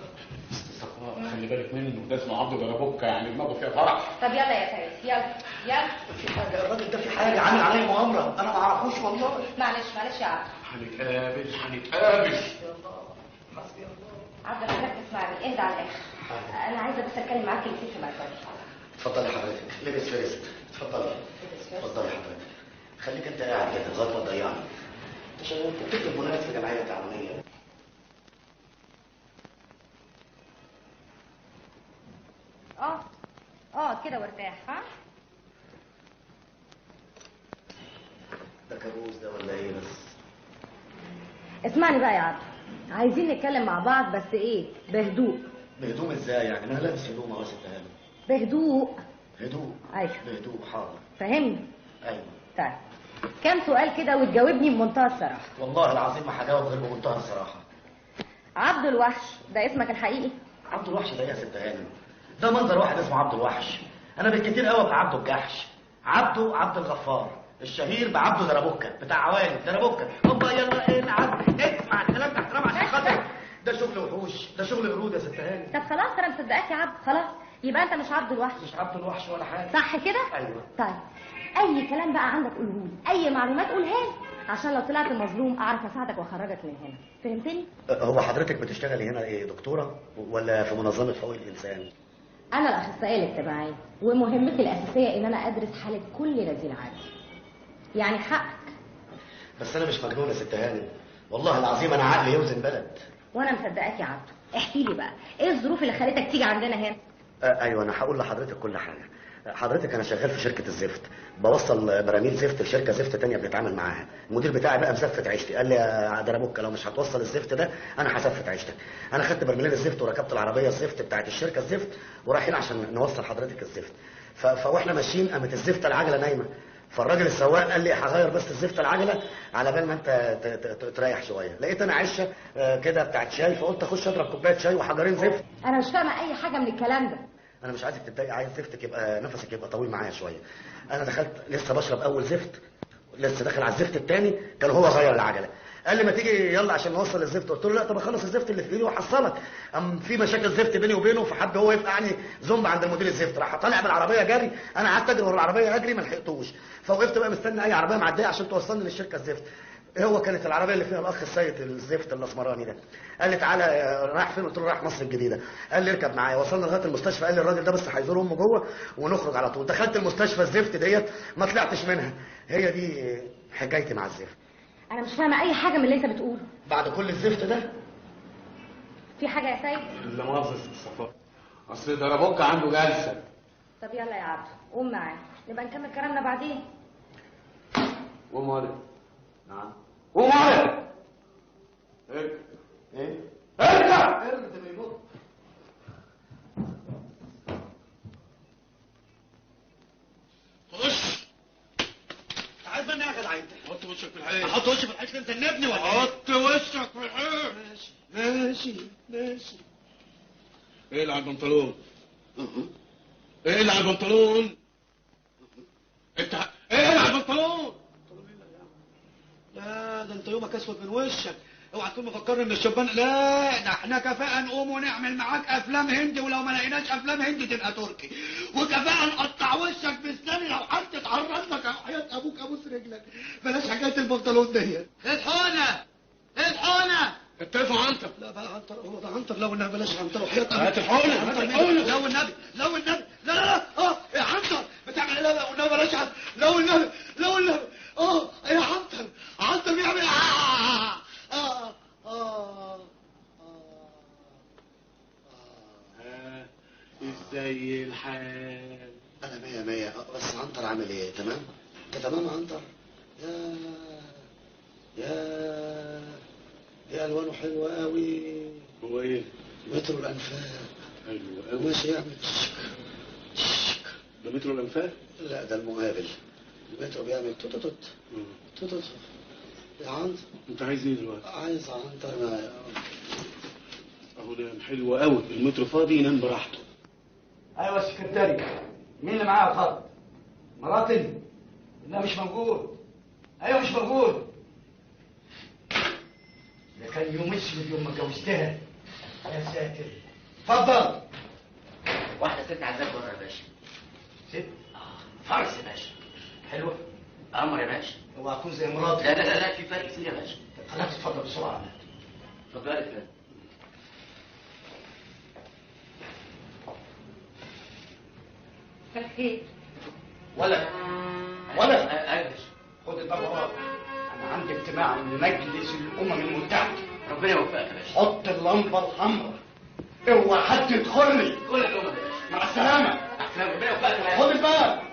صفاء خلي بالك منه، ده اسمه عبده دربوكه، يعني دماغه فيها فرح. طب يلا يا سيد، يلا يلا. في حاجة، الراجل ده في حاجة عامل عليا مؤامرة، انا ما اعرفوش والله. معلش معلش يا عبد. هنتقابل هنتقابل. حسبي الله. عبد الرحمن اسمعني، اهدى على الاخر. انا عايزه بس اتكلم معاك كلمتين في مكتبي. اتفضلي حضرتك، ladies first. اتفضلي اتفضلي حضرتك. خليك انت قاعد كده لغاية ما تضيعني. انت شغال بتكتب مناقشة في جمعية تعاونية. كده وارتاح. ها ده كابوس ده ولا ايه؟ بس اسمعني بقى يا عبد، عايزين نتكلم مع بعض بس ايه، بهدوء. بهدوء ازاي يعني؟ ما انا لابس هدوم اهو يا ست هانم. بهدوء. هدوء. ايوه بهدوء. حاضر. فهمني؟ ايوه. طيب كام سؤال كده وتجاوبني بمنتهى الصراحة. والله العظيم ما هجاوب غير بمنتهى الصراحة. عبد الوحش ده اسمك الحقيقي؟ عبد الوحش ده ايه يا ست هانم؟ ده منظر واحد اسمه عبد الوحش. انا بالكتير قوي ابقى عبده الجحش. عبده عبد الغفار الشهير بعبده دربوكه بتاع عوالم دربوكه. هوبا يلا العب، اسمع الكلام ده احترام عشان خاطر ده شغل وحوش، ده شغل قرود يا ست هانم. طب خلاص انا مصدقاك يا عبد، خلاص يبقى انت مش عبد الوحش. مش عبد الوحش ولا حاجة، صح كده؟ ايوه. طيب اي كلام بقى عندك قوله لي، اي معلومات قولها لي عشان لو طلعت مظلوم اعرف اساعدك واخرجك من هنا، فهمتني؟ هو حضرتك بتشتغلي هنا ايه، دكتورة ولا في منظمة حقوق الانسان؟ انا الاخصائيه الاجتماعية، ومهمتي الاساسية ان انا ادرس حاله كل نزيل عادي. يعني حقك. بس انا مش مجنون يا ست هانم، والله العظيم انا عقلي يوزن بلد. وانا مصدقاك يا عبده. احكي لي بقى ايه الظروف اللي خلتك تيجي عندنا هنا؟ ايوه انا هقول لحضرتك كل حاجة. حضرتك انا شغال في شركة الزفت، بوصل براميل زفت لشركة زفت تانية بنتعامل معاها. المدير بتاعي بقى مزفت عيشتي، قال لي يا دربوكه لو مش هتوصل الزفت ده انا هزفت عيشتك. انا خدت برميلين الزفت وركبت العربية الزفت بتاعت الشركة الزفت ورايحين عشان نوصل حضرتك الزفت. فواحنا ماشيين قامت الزفته العجلة نايمة، فالراجل السواق قال لي هغير بس الزفته العجلة على بال ما انت تريح شوية. لقيت انا عشه كده بتاعت شاي، فقلت اخش اضرب كوباية شاي وحجرين زفت. انا مش فاهمه اي حاجة من الكلام ده. انا مش عايزك تتضايق، عايز زفتك يبقى نفسك يبقى طويل معايا شوية. انا دخلت لسه بشرب اول زفت، لسه داخل على الزفت الثاني كان هو غير العجلة. قال لي ما تيجي يلا عشان نوصل الزفت. قلت له لا، طب اخلص الزفت اللي في ايدي واحصلك. قام في مشاكل زفت بيني وبينه، فحب هو يفقعني زومب عند المدير الزفت. راح طالع بالعربية جري، انا قعدت اجري ورا العربية اجري ما لحقتوش. فوقفت بقى مستني اي عربية معدية عشان توصلني للشركة الزفت. هو كانت العربية اللي فيها الاخ السيد الزفت الاسمراني ده. قال لي تعالى، رايح فين؟ قلت له رايح مصر الجديدة. قال لي اركب معايا. وصلنا لغاية المستشفى، قال لي الراجل ده بس هيزور امه جوه ونخرج على طول. دخلت المستشفى الزفت ديت ما طلعتش منها. هي دي حكايتي مع الزفت. انا مش فاهمه اي حاجة من اللي انت بتقوله. بعد كل الزفت ده في حاجة يا سيد؟ لا مؤاخذة يا ست صفاء، اصل دربوك عنده جلسه. طب يلا يا عبده قوم معايا نبقى نكمل كلامنا بعدين. قوم ولد. نعم قوم ولد. اركب. ايه؟ اركب. اركب بينط. خش. عايز مني ايه يا جدع انت؟ حط وشك في الحيط. احط وشي في الحيط؟ انت النبني ولا ايه؟ حط وشك في الحيط. ماشي ماشي ماشي. اقلع البنطلون. اقلع البنطلون. انت اقلع البنطلون. لا ده انت يومك اسود من وشك. اوعى تكون مفكرني ان الشبان. لا ده احنا كفاءة نقوم ونعمل معاك افلام هندي، ولو ما لقيناش افلام هندي تبقى تركي، وكفاءة نقطع وشك بسناني لو حد اتعرض لك. حياة ابوك ابوس رجلك، بلاش حكاية البنطلون ديت. الحقنا الحقنا. اتفقوا عنتر. لا بقى عنتر، هو ده عنتر. لو النبي بلاش عنتر وحياة ابوك. هات الحقنة هات الحقنة. لو النبي لو النبي. لا لا لا يا عنتر بتعمل ايه؟ لا لا والنبي بلاش عنتر. لو النبي لو النبي. يا عنتر عنتر بيعمل ازاي الحال؟ انا مية مية. بس عنتر عامل ايه؟ تمام؟ انت تمام يا عنتر؟ يا يا دي الوانه حلوة قوي. هو ايه؟ مترو الانفاق. حلو قوي. ماشي يعمل تشك تشك. ده مترو الانفاق؟ لا ده المقابل. المترو بيعمل توت توت توت توت. يا عنتر انت عايز ايه دلوقتي؟ عايز عنتر معايا. اهو نام حلو قوي، المترو فاضي ينام براحته. ايوه السكرتاري، مين اللي معايا على الخط؟ مراتي؟ لا مش موجود. ايوه مش موجود. ده كان يوم اسود يوم ما اتجوزتها. يا ساتر. اتفضل. واحدة ست عايزاك بره يا باشا. ست؟ فرس يا باشا. حلوة؟ قمر يا باشا. اوعى تكون زي مراتي. لا لا لا في فرق كتير يا باشا. طب خلاص اتفضل بسرعة. اتفضل يا فندم. الخير. ولا ولا ايوه يا باشا. خد الباب وراك، انا عندي اجتماع من مجلس الامم المتحدة. ربنا يوفقك يا باشا. حط اللمبة الحمراء، اوعى حد يدخل لي. كل الامم يا باشا. مع السلامة. مع السلامة، ربنا يوفقك يا باشا. خد الباب.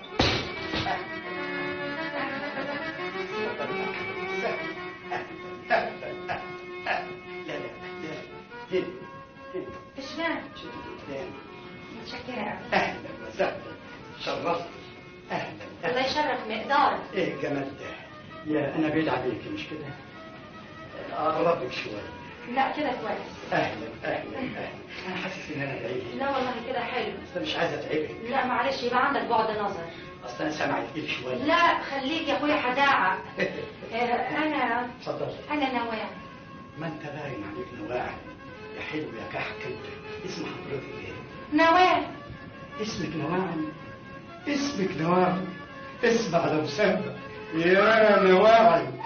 لا لا لا هنا اشمعنى؟ هنا. متشكره قوي. اهلا وسهلا، شرفت. اهلا. الله يشرف مقدارك. ايه الجمال ده؟ يا انا بعيد عليك مش كده؟ اقرب لك شوية. لا كده كويس. اهلا اهلا اهلا. انا حاسس ان انا بعيد. لا والله كده حلو. اصل مش عايز اتعبك. لا معلش يبقى عندك بعد نظر. اصل انا سامع تقيل شوية. لا خليك يا اخويا هداعك. انا اتفضل. انا نواعم. ما انت باين عليك نواعم يا حلو يا كحك. انت اسم حضرتك ايه؟ نواعم. اسمك نواعم؟ اسمك نواعم؟ اسم على مسمى يا نواعم.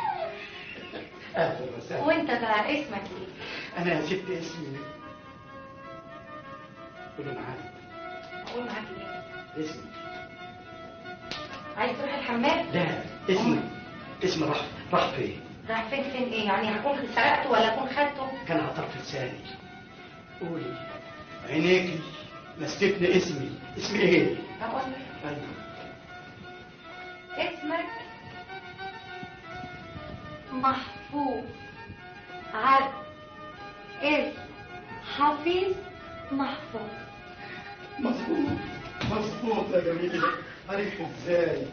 اهلا وسهلا. وانت بقى اسمك ايه؟ انا يا ست اسمي، قولي معايا. اقول معاك ايه؟ اسمي. عايز تروح الحمام؟ لا اسمي اسمي راح فين؟ راح فين؟ فين ايه؟ يعني هكون سرقته ولا اكون خدته؟ كان على طرف لساني. قولي عينيكي نسيتني اسمي. اسمي ايه؟ اقول لك. ايوه. اسمك محفوظ عبد الحفيظ محفوظ. مظبوط مظبوط يا جميل. عرفت ازاي؟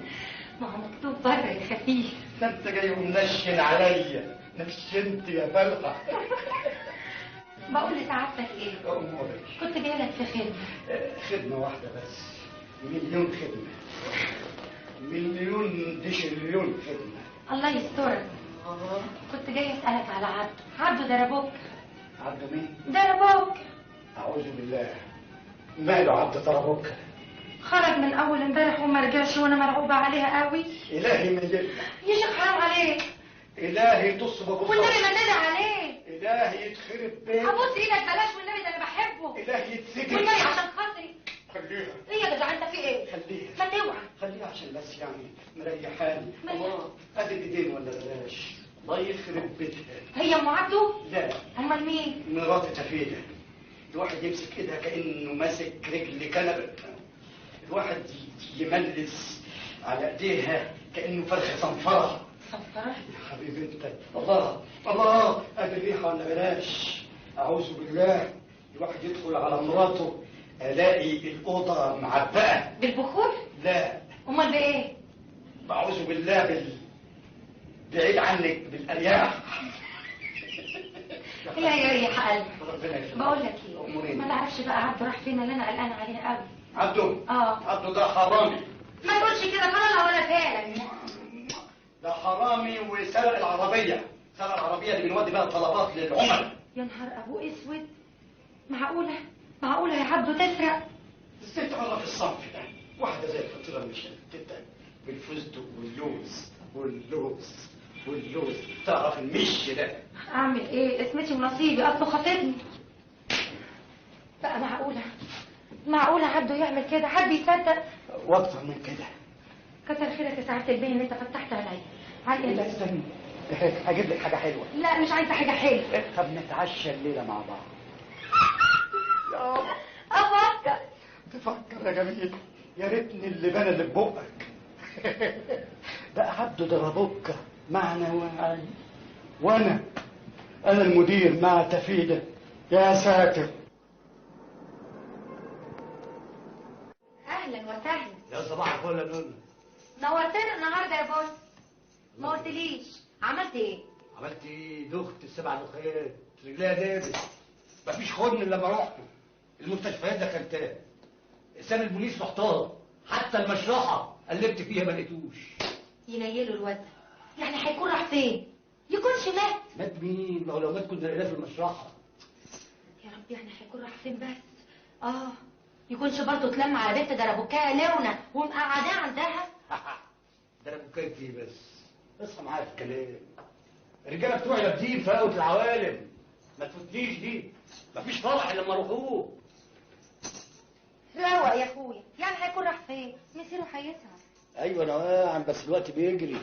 ما هو مكتوب بره يا خفيف. ده انت جاي ومنشن عليا. نشنت يا فلحه. بقول لسعادتك ايه؟ امورك. كنت جاي لك في خدمة. خدمة واحدة بس. مليون خدمة. مليون ديشليون خدمة. الله يسترك. كنت جاي اسالك على عبده. عبده دربوك. عبده مين؟ دربوك. اعوذ بالله. ماله عبده دربوك؟ خرج من اول امبارح وما رجعش وانا مرعوبه عليها قوي. الهي ما يجي. يا شيخ حرام عليك. الهي تصب. والنبي ما ندعي عليه. الهي يتخرب بيته. ابوس ايدك بلاش والنبي، ده انا بحبه. الهي يتسجن والنبي عشان خاطري. خليها. ايه يا جدع انت في ايه؟ خليها. ما توعى. خليها عشان بس يعني مريحاني. الله، ادي الايدين ولا بلاش؟ الله يخرب بيتها. هي ام عبده؟ لا. امال مين؟ مراتي تفيده. الواحد يمسك ايدها كانه ماسك رجل كنبة. الواحد يملس على ايديها كانه فرخة صنفره. صنفره؟ يا حبيبي انت. الله الله، ادي الريحة ولا بلاش؟ اعوذ بالله. الواحد يدخل على مراته الاقي الاوضة معبقه. بالبخور؟ لا. امال بايه؟ اعوذ بالله بعيد عنك بالارياح. لا يريح قلبي. ربنا يخليك. بقول لك ايه، ما تعرفش بقى عبده راح فين؟ اللي انا قلقانة عليه قوي. عبده؟ عبده ده حرامي. ما تقولش كده، طلع ولا فالك. ده حرامي وسرق العربية، سرق العربية اللي بنودي بيها الطلبات للعملاء. يا نهار ابو اسود، معقولة؟ معقولة يا عبده تسرق؟ ازاي تعرف الصنف ده؟ واحدة زي الفطيره المشلتته بالفستق واللوز واللوز واللوز، تعرف المش ده. اعمل ايه؟ اسمتي ونصيبي، اصله خاطبني. بقى معقولة؟ معقولة عبده يعمل كده؟ حد يصدق؟ واكتر من كده. كتر خيرك يا سعادة البيه ان انت فتحت عليا. علي. لا استني، هجيب لك حاجة حلوة. لا مش عايزه حاجة حلوة. طب نتعشى الليلة مع بعض. يا افكر. تفكر يا جميل، يا ريتني اللبانه اللي في بقك. بقى عبده ضربوك معنا وعي، وانا المدير مع تفيده. يا ساتر. اهلا وسهلا. يا صباح الفل يا نونا. نورتنا النهارده يا بوس. ما قلتليش عملت ايه؟ عملت ايه؟ دخت السبع دخات، رجليا دابت، مفيش خدن الا لما رحته المستشفيات دخلتها، سام البوليس رحتها، حتى المشرحه قلبت فيها ما لقيتوش. ينيلوا الواد، يعني هيكون راح فين؟ يكونش مات. مات مين؟ ما هو لو مات كنا لقيناه في المشرحه. يا رب، يعني هيكون راح فين بس؟ يكونش برضه اتلم على بنت دربوكايه لونا ومقعداه عندها؟ دربوكايه ايه بس؟ اصحى معايا في الكلام. الرجالة بتوع لابدين في قهوة العوالم، ما تفوتنيش دي، مفيش فرح الا لما اروحوه. روق يا اخويا، يعني هيكون راح فين؟ مسيره هيسهر. ايوه انا واعي، بس الوقت بيجري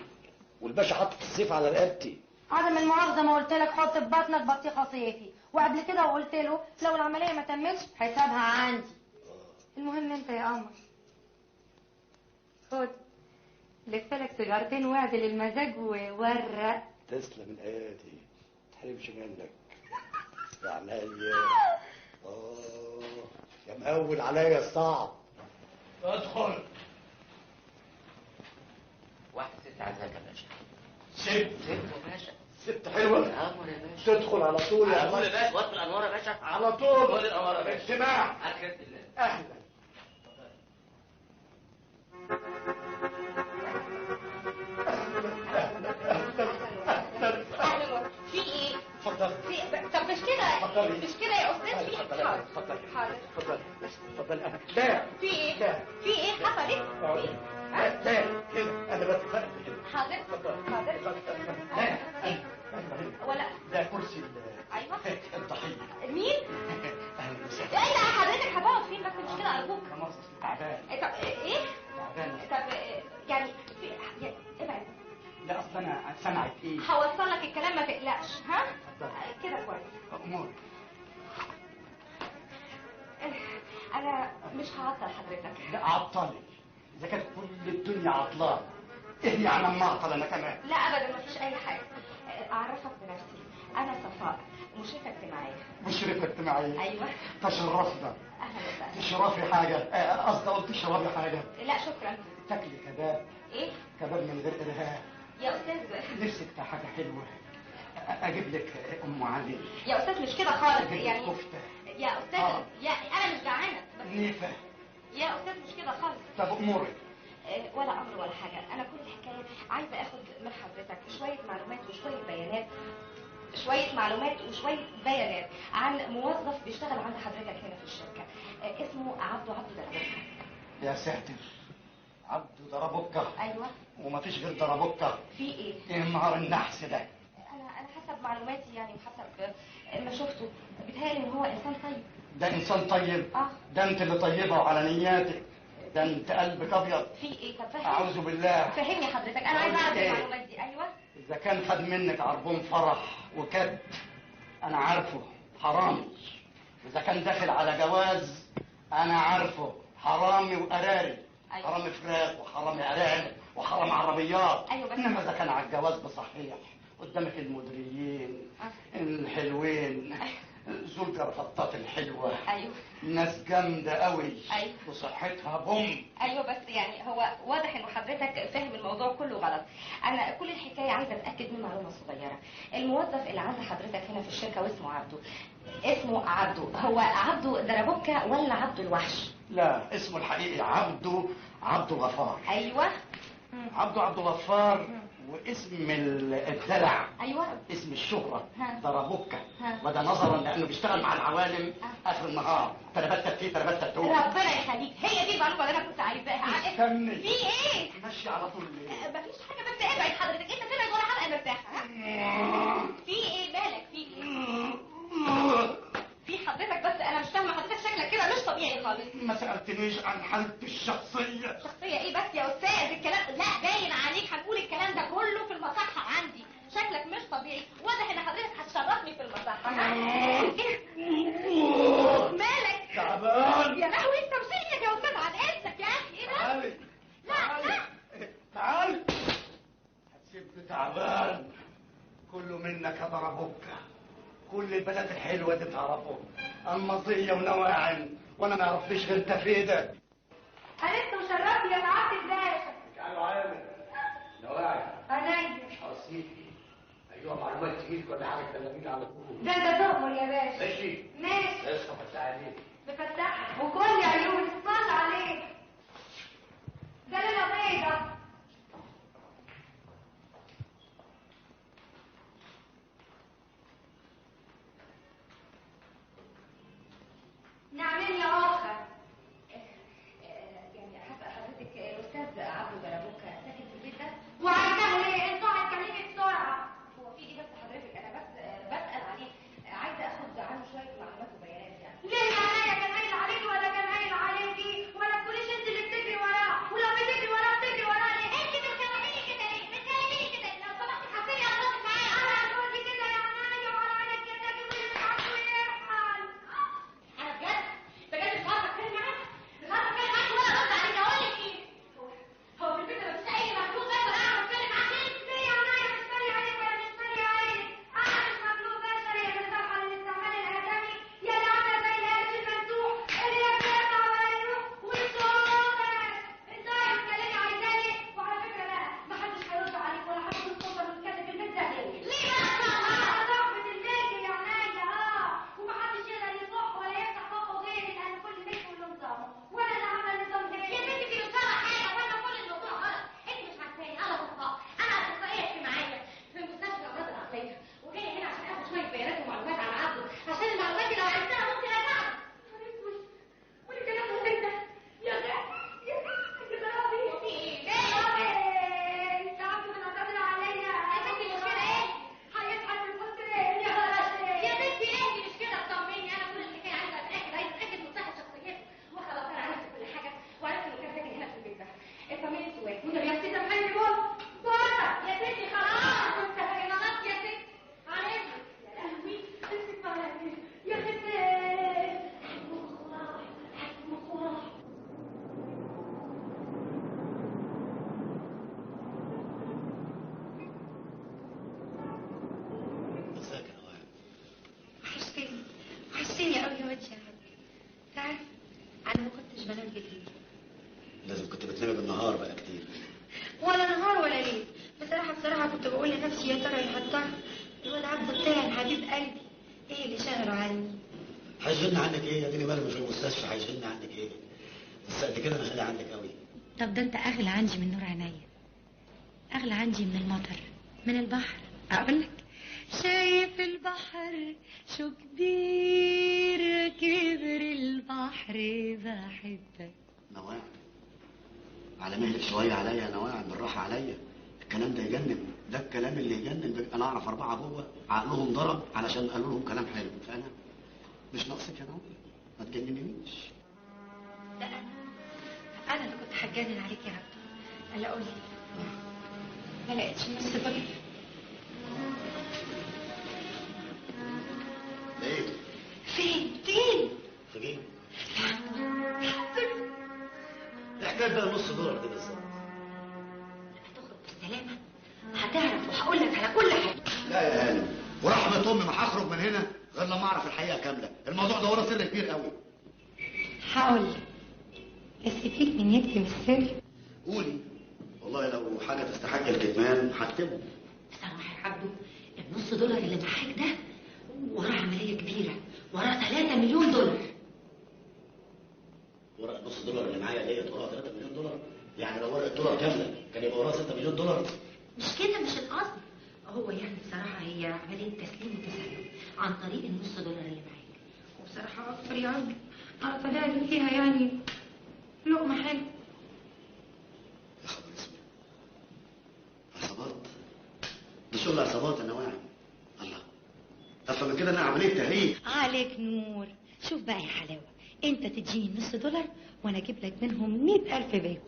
والباشا حاطط السيف على رقبتي. عدم المؤاخذة، ما قلت لك حط في بطنك بطيخه صيفي، وقبل كده وقلت له لو العملية ما تمتش حسابها عندي. المهم انت يا قمر، خد لفلك سيجارتين واعدل المزاج وورق. تسلم الايادي، ما تحرمش منك يا عينيا. يا مهول عليا الصعب. ادخل. واحدة ست عايزاك يا باشا. ست؟ ست يا باشا. ست حلوة؟ قمر يا باشا. تدخل على طول يا على طول يا باشا. وطي الأنوار يا باشا. على طول. وطي الأنوار يا باشا. اجتماع. على خيرة الله. أهلا. أهلا. في إيه؟ اتفضلي. طب مش كده؟ اتفضلي. مش كده يا أستاذ؟ في اتفضلي. اتفضلي. حاضر. اتفضلي. اتفضلي. لا. في إيه؟ لا. في إيه؟ حصل إيه؟ لا لا هنا، أنا بس فرق هنا. حاضر. اتفضلي. حاضر. لا. إيه؟ ولا ده كرسي. أيوه. الضحية. مين؟ أهلا وسهلا. لا لا حضرتك هتقعد فين بس؟ مش كده أرجوك. لا مؤاخذة تعبان. طب إيه؟ تعبان. طب يعني ابعد. لا أصل أنا سمعت إيه؟ هوصل لك الكلام ما تقلقش. ها؟ كده كويس. أمور. أنا مش هعطل حضرتك. لا عطلي، إذا كانت كل الدنيا عطلانة، إيه يعني أما أعطل أنا كمان؟ لا أبدا مفيش أي حاجة. أعرفك بنفسي، أنا صفاء، مشرفة اجتماعية. مشرفة اجتماعية؟ أيوه. تشرفنا. أهلا وسهلا. تشرفي حاجة؟ قصدي أقول تشربي حاجة؟ لا شكرا. تاكلي كباب؟ إيه؟ كباب من غير إرهاب. يا أستاذ نفسك في حاجة حلوة؟ أجيب لك أم علي. يا أستاذ مش كده خالص يعني. كفتة. يا أستاذ يا أنا مش جعانة. نيفة. يا أستاذ مش كده خالص. طب أمورك. ولا أمر ولا حاجة، أنا كل الحكاية عايزة آخد من حضرتك شوية معلومات وشوية بيانات، شوية معلومات وشوية بيانات عن موظف بيشتغل عند حضرتك هنا في الشركة، اسمه عبده. عبده دربوكة. يا ساتر، عبده دربوكة. أيوه. ومفيش غير دربوكه. في ايه؟ ايه النهار النحس ده؟ انا حسب معلوماتي يعني وحسب ما شفته بيتهيألي ان هو انسان طيب. ده انسان طيب؟ ده انت اللي طيبة وعلى نياتك، ده انت قلبك ابيض. في ايه؟ طب فهمني. اعوذ بالله. فهمني حضرتك، انا عايزه اعرف المعلومات دي. ايوه. اذا كان خد منك عربون فرح وكد انا عارفه حرامي، واذا كان داخل على جواز انا عارفه حرامي وقراري. أيوة. حرامي فراخ وحرامي ارانب وحرام عربيات. أيوة بس انما اذا كان على الجواز بصحيح قدامك المديرين الحلوين. ذو الجرفطات الحلوة. ايوه. ناس جامدة قوي. ايوه. وصحتها بوم. ايوه بس يعني هو واضح انه حضرتك فاهم الموضوع كله غلط. انا كل الحكاية عايزه اتاكد من معلومة صغيرة. الموظف اللي عند حضرتك هنا في الشركة واسمه عبده، اسمه عبده، هو عبده دربوكه ولا عبده الوحش؟ لا، اسمه الحقيقي عبده عبده غفار. ايوه. عبده عبده غفار. واسم الدلع. ايوه. اسم الشهرة دربوكة. وده نظرا لانه بيشتغل مع العوالم اخر النهار. تربتت فيه تربتت تو. ربنا يخليك، هي دي المعلومة اللي انا كنت عايزاها. استني. في ايه؟ ماشي على طول ليه؟ مفيش حاجة، بس ابعد حضرتك، انت تبعد وانا هبقى مرتاحة. في ايه مالك؟ في ايه؟ في حضرتك بس انا مش فاهمه حضرتك، شكلك كده مش طبيعي خالص. ما سالتنيش عن حالتي الشخصية. شخصية ايه بس يا استاذ؟ الكلام لا باين عليك، هنقول الكلام ده كله في المصحه عندي. شكلك مش طبيعي، واضح ان حضرتك هتشرفني في المصحه. مالك؟ تعبان يا لهوي. انت مش ايدك يا استاذ على ايدك يا اخي. ايه ده؟ تعالي. لا لا تعالي، هتسيبني تعبان. كله منك يا دربوكه، كل البنات الحلوة دي تعرفهم، المصيه ونواعم، وانا ما اعرفليش غير تفيده. انست وشرفت يا سعادة الباشا. تعالوا عامل نواعم. عينيا. مش هوصيكي. ايوه معلومات تجيلك ولا حاجة تكلميني على طول. ده انت تؤمر يا باشا. ماشي ماشي. اصحى فتح عليك. مفتحها وكل عيوني صل عليك. ده ليلة بيضة. نعمل يا اخر. يعني حسب حضرتك الاستاذ عبده دربوكه ساكن في البيت ده؟ وعايزاه ليه؟ انتوا هتكلمي بسرعة. هو في ايه بس حضرتك؟ انا بس بسال عليه، عايزه اخد عنه شوية معلومات وبيانات يعني. ليه يا عينيا؟ كان قايل عليكي ولا كان قايل عليكي؟ ولا تقوليش انت اللي بتجري وراه، ولو بتجري وراه بتجري وراه ليه؟ انت بتكلميني كده ليه؟ بتكلميني كده لو سمحتي حسيني على راسك معايا. انا هتقولي كده يا عينيا وعلى عينك كده كل اللي عارفه يرحل. انا بجد بجد مش عارفه اتكلم معاك، مش عارفه اتكلم معاك ولا ارد عليك. اقول لك ايه؟ هو في البيت مفيش اي مخلوق بشر اعرف اتكلم معاه غيرك؟ ليه يا عينيا؟ مش فارق عليك ولا مش فارق عليك؟ انا مش مخلوق بشري يا اللي صالحه للاستعمال الادمي، يا اللي عامله زي القرش الممسوح اللي لا بيطلع ولا يروح وصوتك. انت بتتكلمي عايزاه ليه؟ وعلى فكرة بقى محدش هيرد عليك ولا حد يتفضل ويتكلم في البيت ده. ليه بقى؟ انا صاحبه الملك يا عينيا. ومحدش يقدر يصح ولا يفتح بقه غيري، لان كل ملك وله نظامه، وانا اللي عامله النظام ده. يا بنتي في مش فاهمه حاجة، وانا كل الموضوع غلط. انت مش عارفاني، انا صفاء، انا اخصائية اجتماعية في مستشفى الامراض العقلية، وجاية هنا عشان اخد شوية بيانات ومعلومات عن عبده، عشان المعلومات دي لو عرفتها ممكن اساعده. قولي كلام غير ده يا غالي يا غرابي. في ايه؟ يا غرابي انت عبده من الامراض العقلية. يا بنتي المشكلة ايه؟ هيفحل في الفصل يا غرابي. يا بنتي اهدي، مش كده، اطمني. انا كل الحكاية عايزه اتاكد، عايزه اتاكد من صحة شخصيته، وخلاص انا عرفت كل حاجة وعرفت انه كان ساكن هنا في البيت ده. اطمني انت وين؟ وده يا ستي سامحيني. بص بره يا ستي خلاص خلاص يا ستي على اذنك. يا لهوي امسك معايا يا ختي. حجمك راح. ازيك يا نواعم؟ وحشتني وحشتني قوي يا واد يا عبد. تعرف انا ما كنتش بنام بالليل. لازم كنت بتنامي بالنهار بقى كتير. ولا نهار ولا ليل. بصراحة كنت بقول لنفسي يا ترى يا هتعرف الواد عبده بتاعي حبيب قلبي ايه اللي شغله عني؟ هيشغلني عنك ايه؟ يا ديني مرمي في المستشفى هيشغلني عنك ايه؟ بس قد كده انا غالي عنك قوي. طب ده انت اغلى عندي من نور عينيا، اغلى عندي من المطر، من البحر. اقول لك شايف البحر شو كبير، كبر البحر بحبك. نواعم على مهلك شوية عليا يا نواعم، بالراحة عليا. الكلام ده يجنن، ده الكلام اللي يجنن. انا اعرف 4 جوه عقلهم ضرب علشان قالوا لهم كلام حلو، فانا مش ناقصك يا نواعم، ما تجننيش. لا انا اللي كنت هتجنن عليك يا عبدو. الا قول لي، ما لقيتش النص دولار؟ لقيته. فين؟ فين؟ في جيبي. ايه حكاية بقى النص دولار دي بالظبط؟ لما تخرج بالسلامة هتعرف وهقول لك على كل حاجة. لا يا هانم، ورحمة امي ما هخرج من هنا غير لما اعرف الحقيقة كاملة. الموضوع ده وراه سر كبير قوي. هقول لك، بس فيك من يكتم السر. قولي، والله لو حاجة تستحق الكتمان هكتبه. بصراحة يا عبدو، النص دولار اللي معاك ده وراه عملية كبيرة، وراه 3 مليون دولار. ورقة نص دولار اللي معايا ديت وراها 3 مليون دولار؟ يعني لو ورقة دولار كاملة كان يبقى وراها 6 مليون دولار؟ مش كده، مش القصد. هو يعني بصراحة هي عملية تسليم وتسلم عن طريق النص دولار اللي معاك. وبصراحة أكتر يا عبدو، أنا طالع لي فيها يعني لقمة حلوة. يا خبر اسود، عصابات؟ ده شغل عصابات يا نواعم. الله، افهم من كده انها عملية تهريج. عليك نور. شوف بقى يا حلاوة، انت تديني النص دولار وانا اجيب لك منهم 100,000 باكو.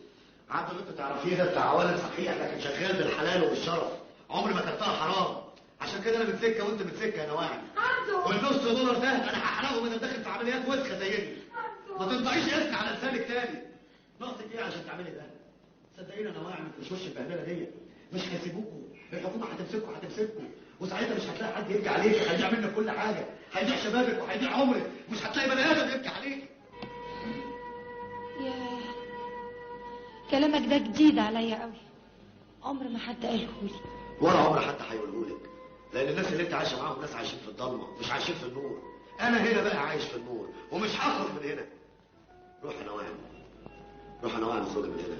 عبد اللي انت تعرفيه ده بتاع عوالم صحيح، لكن شغال بالحلال وبالشرف، عمري ما كلتها حرام. عشان كده انا من سكة وانت من سكة يا نواعم. عبده، والنص دولار ده انا هحرقه من داخل في عمليات وسخة زي دي. ما تنطقيش اسم على لسانك تاني. ناقصك ايه عشان تعملي ده؟ صدقيني يا نواعم، انت مش وش البهدله دي، مش هيسيبوكوا، الحكومة هتمسكوا هتمسكوا، وساعتها مش هتلاقي حد يبكي عليك، هيضيع منك كل حاجة، هيضيع شبابك وهيضيع عمرك، مش هتلاقي بني ادم يبكي عليك. ياه، كلامك ده جديد عليا قوي، عمر ما حد قاله لي. ولا عمر حد هيقوله لك، لان الناس اللي انت عايشه معاهم ناس عايشين في الضلمة، مش عايشين في النور. انا هنا بقى عايش في النور ومش هخرج من هنا. روح يا نواعم، روح يا نواعم، اخرجي من هنا،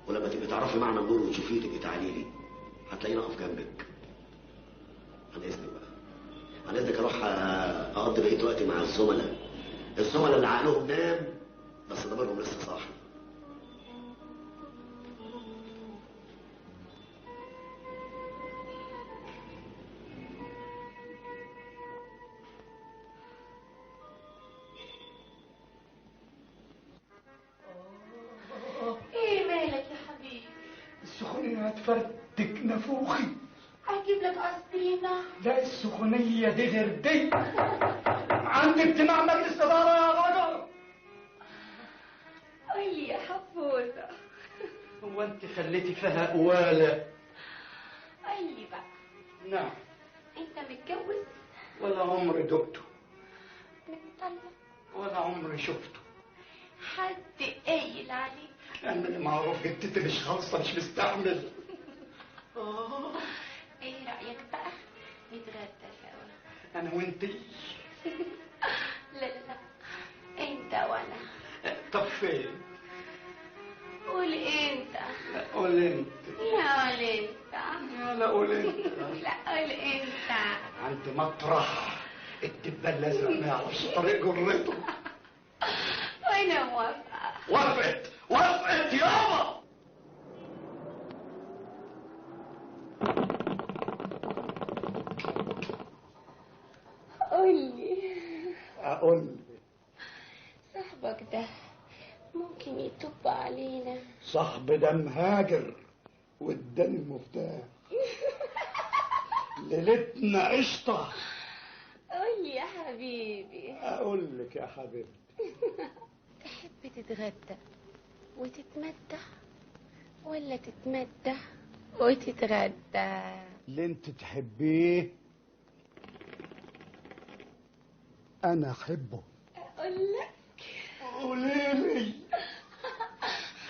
ولما تبقي تعرفي معنى النور وتشوفيه تبقي تعالي لي، هتلاقيني اقف جنبك. عن اذنك بقى، عن اذنك اروح اقضي بقية وقتي مع الزملاء، الزملاء اللي عقلهم نام بس ضميرهم لسه صاحي. ايه مالك يا حبيبي؟ السخونية هتفرتك نافوخي. هجيب لك اسبرينة. لا السخونية دي غير دي. عندي اجتماع مجلس إدارة يا غدر. قولي يا حفوظة. هو انت خليتي فيها قوالة؟ قولي بقى. نعم. انت متجوز؟ ولا عمري دقته. متطلق؟ ولا عمري شفته. حد قايل عليك؟ اعملي معروف، جدتي مش خالصة، مش مستحمل. ايه رأيك بقى نتغدى سوا؟ انا وانتي؟ لا لا، انت وانا. طب فين؟ قول انت. لا قول انت. لا قول انت. لا قول انت. لا قول انت. عند مطرح الدبان الازرق ما يعرفش طريق جرته. وانا موافقة. وافقت، وافقت يابا. قولي. اقول صاحبك ده ممكن يطب علينا؟ صاحب ده مهاجر واداني المفتاح. ليلتنا قشطه. قولي يا حبيبي. اقول لك يا حبيبتي. تحب تتغدى وتتمتع ولا تتمتع وتتغدى؟ اللي انت تحبيه انا احبه. اقول لك؟ قولي لي.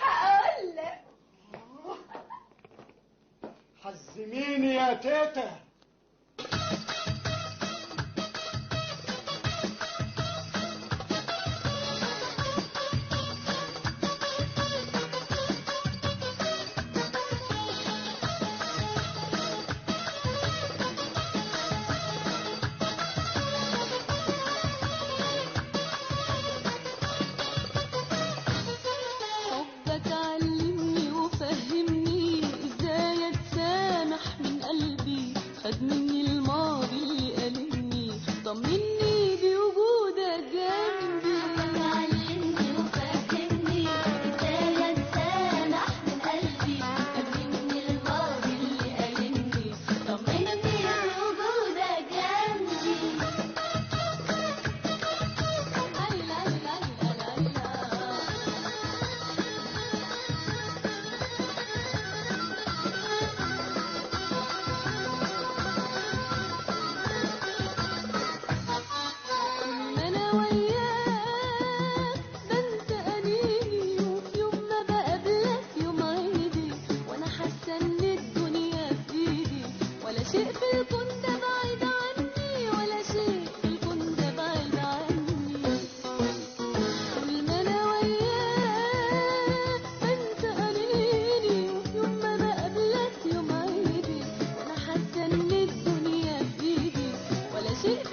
هقول لك. حزميني يا تيتا. حبك علمني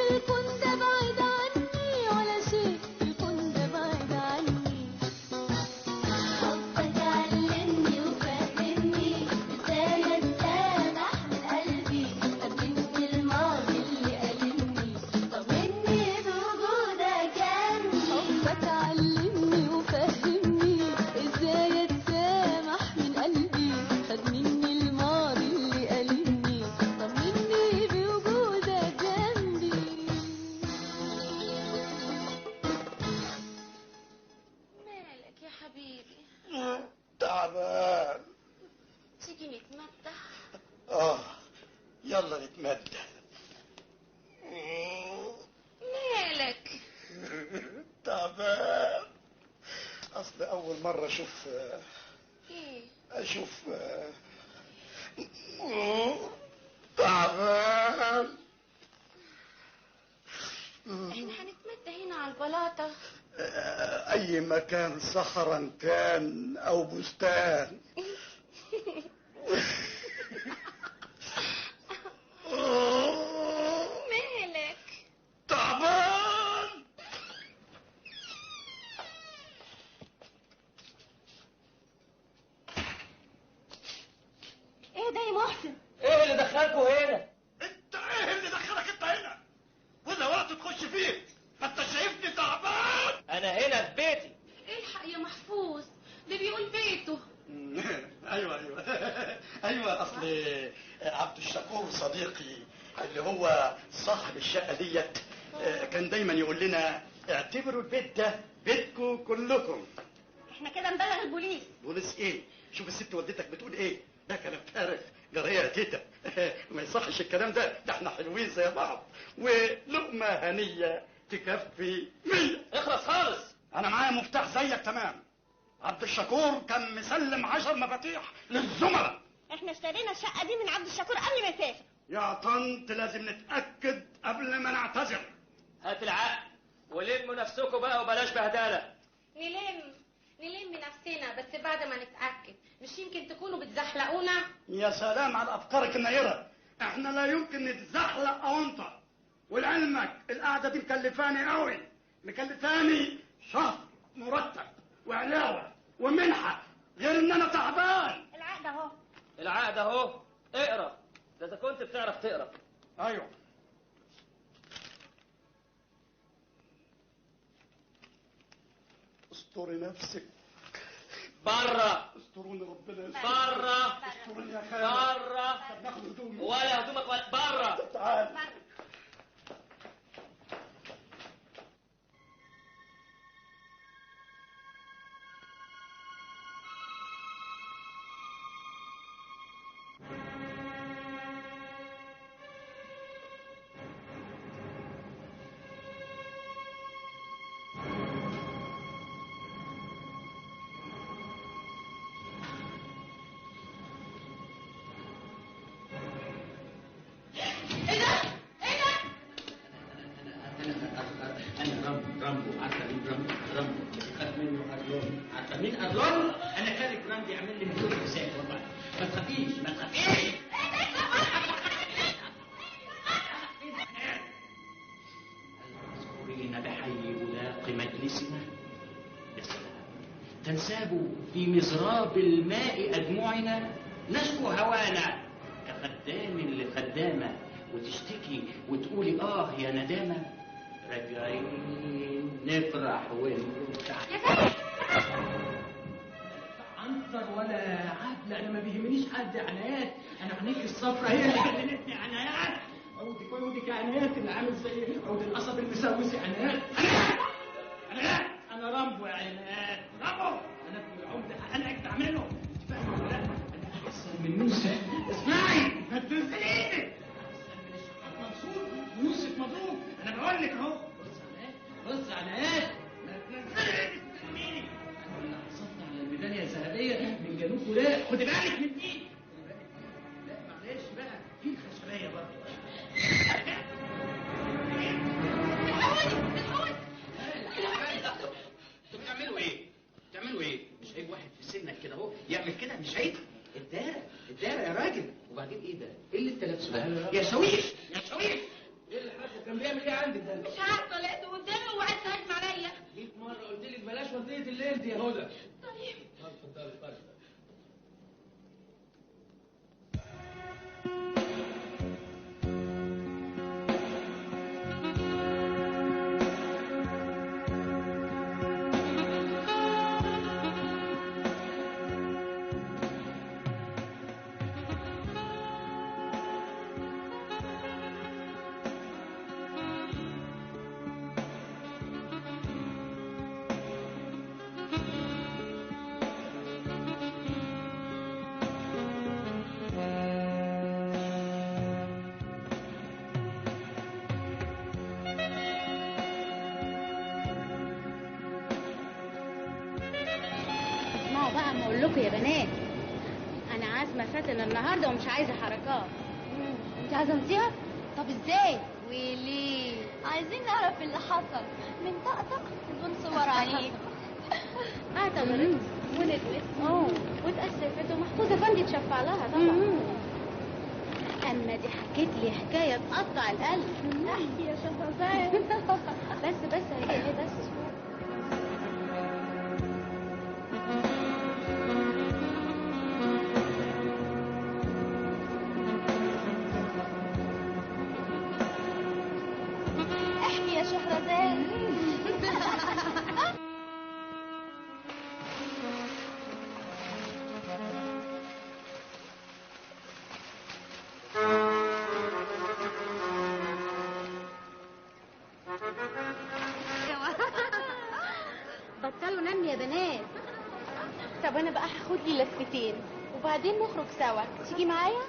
في الكون ده بعيد عني، ولا شيء في الكون ده بعيد عني. حبك علمني وفهمني ازاي اتسامح من قلبي، قدمني الماضي اللي ألمني، طمني بوجودك جنبي. حبك علمني وفهمني ازاي اتسامح من قلبي، خد مني الماضي اللي ألمني، طمني بوجودك جنبي. مالك يا حبيبي؟ تعبان. تيجي نتمتع؟ يلا نتمتع. مالك؟ تعبان، اصل اول مرة اشوف ايه؟ اشوف تعبان. احنا هنتمدى هنا على البلاطة. اي مكان، صحرا كان او بستان. مالك؟ تعبان. ايه ده يا محسن؟ ايه اللي دخلكوا هنا؟ انت ايه اللي دخلك انت هنا؟ ولا وقت تخش فيه؟ ما انت شايفني تعبان. انا هنا في بيتي. الحق يا محفوظ، ده بيقول بيته. ايوه ايوه ايوه، اصل عبد الشكور صديقي اللي هو صاحب الشقة ديت كان دايما يقول لنا اعتبروا البيت ده بيتكم كلكم. احنا كده نبلغ البوليس. بوليس ايه؟ شوف الست والدتك بتقول ايه؟ ده كلام فارغ، جرايه يا تيتا. ما يصحش الكلام ده، ده احنا حلوين زي بعض، ولقمه هنيه تكفي 100. اخلص خالص. انا معايا مفتاح زيك تمام. عبد الشكور كان مسلم 10 مفاتيح للزملاء. احنا اشترينا الشقة دي من عبد الشكور قبل ما يسافر. يا طنط لازم نتاكد قبل ما نعتذر. هات العقل ولموا نفسكم بقى وبلاش بهدله. نلم نفسنا بس بعد ما نتاكد، مش يمكن تكونوا بتزحلقونا؟ يا سلام على افكارك النيره، احنا لا يمكن نتزحلق او انت. ولعلمك القعدة دي مكلفاني قوي، مكلفاني شهر مرتب وعلاوه ومنحه، غير ان انا تعبان. العقد اهو. العقد اهو، اقرا ده اذا كنت بتعرف تقرا. ايوه. استري نفسك. بره. استروني ربنا يستر. بره. استروني يا خالد. بره. طب ناخد هدومي. ولا هدومك ولا بره. تعال. انا رامبو، عارفه مين رامبو؟ رامبو خاف منه ارلون، عارفه مين ارلون؟ انا خالك رامبو يعمل لي مليون حساب والله. ما تخافيش ما تخافيش. المذكورين بحي ولاق مجلسنا، يا سلام، تنساب في مزراب الماء أدمعنا، نشكو هوانا كخدام لخدامة، وتشتكي وتقولي آه يا ندامة، راجعين نفرح ونرتاح. عنتر ولا عدل، أنا ما بيهمنيش حد يا عنايات، أنا عينيك الصفرا هي اللي جننتني يا عنايات. عودك عودك يا عنايات اللي عامل زي عود القصب المسوس يا عنايات. عنايات أنا رامبو يا عنايات، رامبو، أنا ابن العمدة، أنا أجدع منه، أنت فاهمة ولا لا؟ أنا أحسن من موسى، اسمعي ما تنزلي إيدك، أحسن من الشحات منصور ويوسف مبروك، أنا بقول لك أهو. بص عنايات، بص عنايات، ما تنزلي إيدك، استنيني، أنا اللي حصلت على الميدالية الذهبية من جنوب ولاء، خدي بالك من دي، خدي بالك من دي، لا معلش بقى في الخشبية برضه. الحقوني الحقوني. انتوا بتعملوا ايه؟ بتعملوا ايه؟ مش عيب واحد في سنك كده اهو يعمل كده؟ مش عيب؟ الدارة الدارة يا راجل. وبعدين ايه ده؟ ايه اللي انت لابسه ده؟ يا شاويش يا شاويش، ايه اللي حصل؟ كان بيعمل ايه عندك ده؟ مش عارفه، لقيته قدامي وعايز تهاجم عليا. 100 مرة قلت لك بلاش وردية الليل دي يا هدى. طيب اتفضلي اتفضلي. يا بنات انا عازمة فاتن النهارده ومش عايزه حركات. انت عزمتيها؟ طب ازاي وليه؟ عايزين نعرف اللي حصل من طقطق بنصور عليك. اعتذرت وندمت واتأسفت ومحفوظه فندي تشفع لها طبعا. اما دي حكيت لي حكاية تقطع القلب. احكي يا شهرزاد. بس هي بس بطلوا نم يا بنات. طب انا بقى هاخد لي لفتين وبعدين نخرج سوا، تيجي معايا؟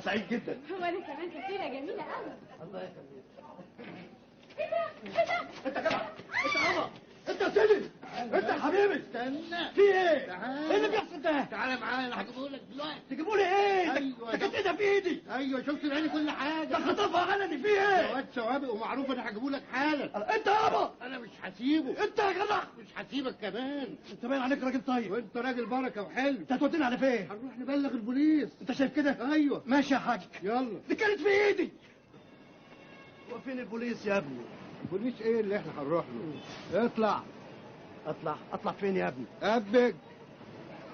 سعيد جدا. وانا كمان كثيرة جميلة قوي. الله يخليك. ايه ده؟ ايه ده؟ انت كمان، انت عمر، انت سيدي. انت يا حبيبي استنى، في ايه؟ تعالى. ايه اللي بيحصل ده؟ تعالى معايا، انا هجيبه لك دلوقتي. تجيبوا لي ايه؟ ايوه ده كانت ايدها في ايدي. ايوه شفت بعيني كل حاجة. ده خطفها علني. في ايه؟ واد سوابق ومعروف، انا هجيبه لك حالا. انت يابا، انا مش هسيبه. انت يا جدع مش هسيبك كمان. انت باين عليك راجل طيب. وانت راجل بركة وحلو. انت هتودينا على فين؟ هنروح نبلغ البوليس. انت شايف كده؟ ايوه. ماشي يا حاج، يلا. دي كانت في ايدي. وفين البوليس يا ابني؟ البوليس ايه اللي احنا هنروح له؟ اطلع. اطلع؟ اطلع فين يا ابني؟ ابج.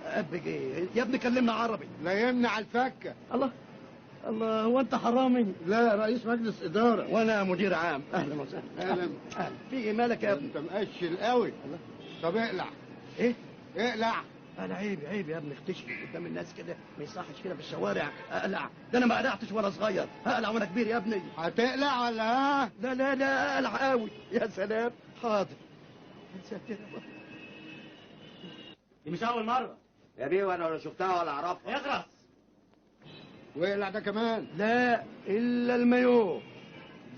ابج ايه يا ابني؟ كلمنا عربي. لا يمنع الفكه. الله الله، هو انت حرامي؟ لا، رئيس مجلس ادارة. وانا مدير عام. اهلا وسهلا. اهلا اهلا. في ايه مالك يا ابني؟ انت مقشل قوي. طب اقلع. ايه؟ اقلع. انا عيب عيب يا ابني، اختشي قدام الناس كده، ما يصحش كده في الشوارع. اقلع؟ ده انا ما قلعتش وانا صغير، هقلع وانا كبير يا ابني؟ هتقلع ولا ها؟ لا لا لا، اقلع قوي. يا سلام، حاضر. يا ساتر. دي مش اول مرة يا بيه، وانا ولا شفتها ولا اعرفها. اخرس. واقلع ده كمان. لا، الا المايوه.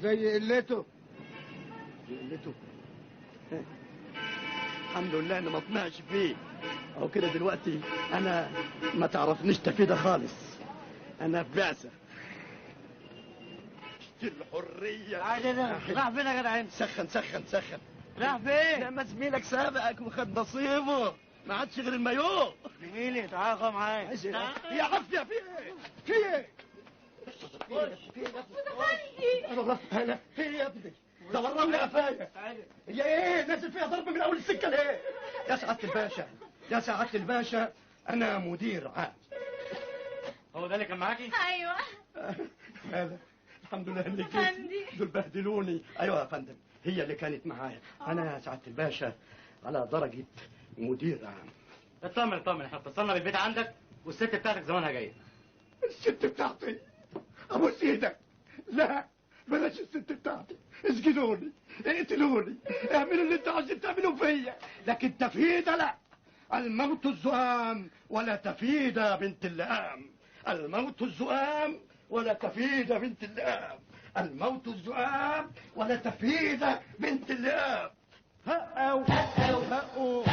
زي قلته. زي قلته. الحمد لله اني ما طمعش فيه. او كده دلوقتي انا ما تعرفنيش تفيده خالص. انا في بعثه. الحرية. راح فين يا جدع انت؟ سخن سخن سخن. راح فين؟ لما زميلك سابقك وخد نصيبه، ما عادش غير المايوه. زميلي تعال خد معايا. يا عافية. في ايه؟ في ايه؟ في ايه؟ انا انا في ايه يا ابني؟ ده ورمني قفايا. يا ايه نازل فيها ضرب من اول السكة ليه؟ يا سعادة الباشا، يا سعادة الباشا، انا مدير عام. هو ده اللي كان معاكي؟ ايوه. هذا الحمد لله انك جيتي. دول بهدلوني. ايوه يا فندم، هي اللي كانت معايا. انا يا سعادة الباشا على درجه مدير عام. اطمن اطمن، احنا اتصلنا بالبيت عندك والست بتاعتك زمانها جاية. الست بتاعتي؟ ابوس ايدك، لا بلاش الست بتاعتي. اسجنوني، اقتلوني، اعملوا اللي انتوا عايزين تعملوه فيا، لكن تفيده لا. الموت الزؤام ولا تفيده بنت اللئام. الموت الزؤام ولا تفيده بنت اللئام. الموت الزؤام ولا تفيده بنت اللئام. هقوا هقوا هقوا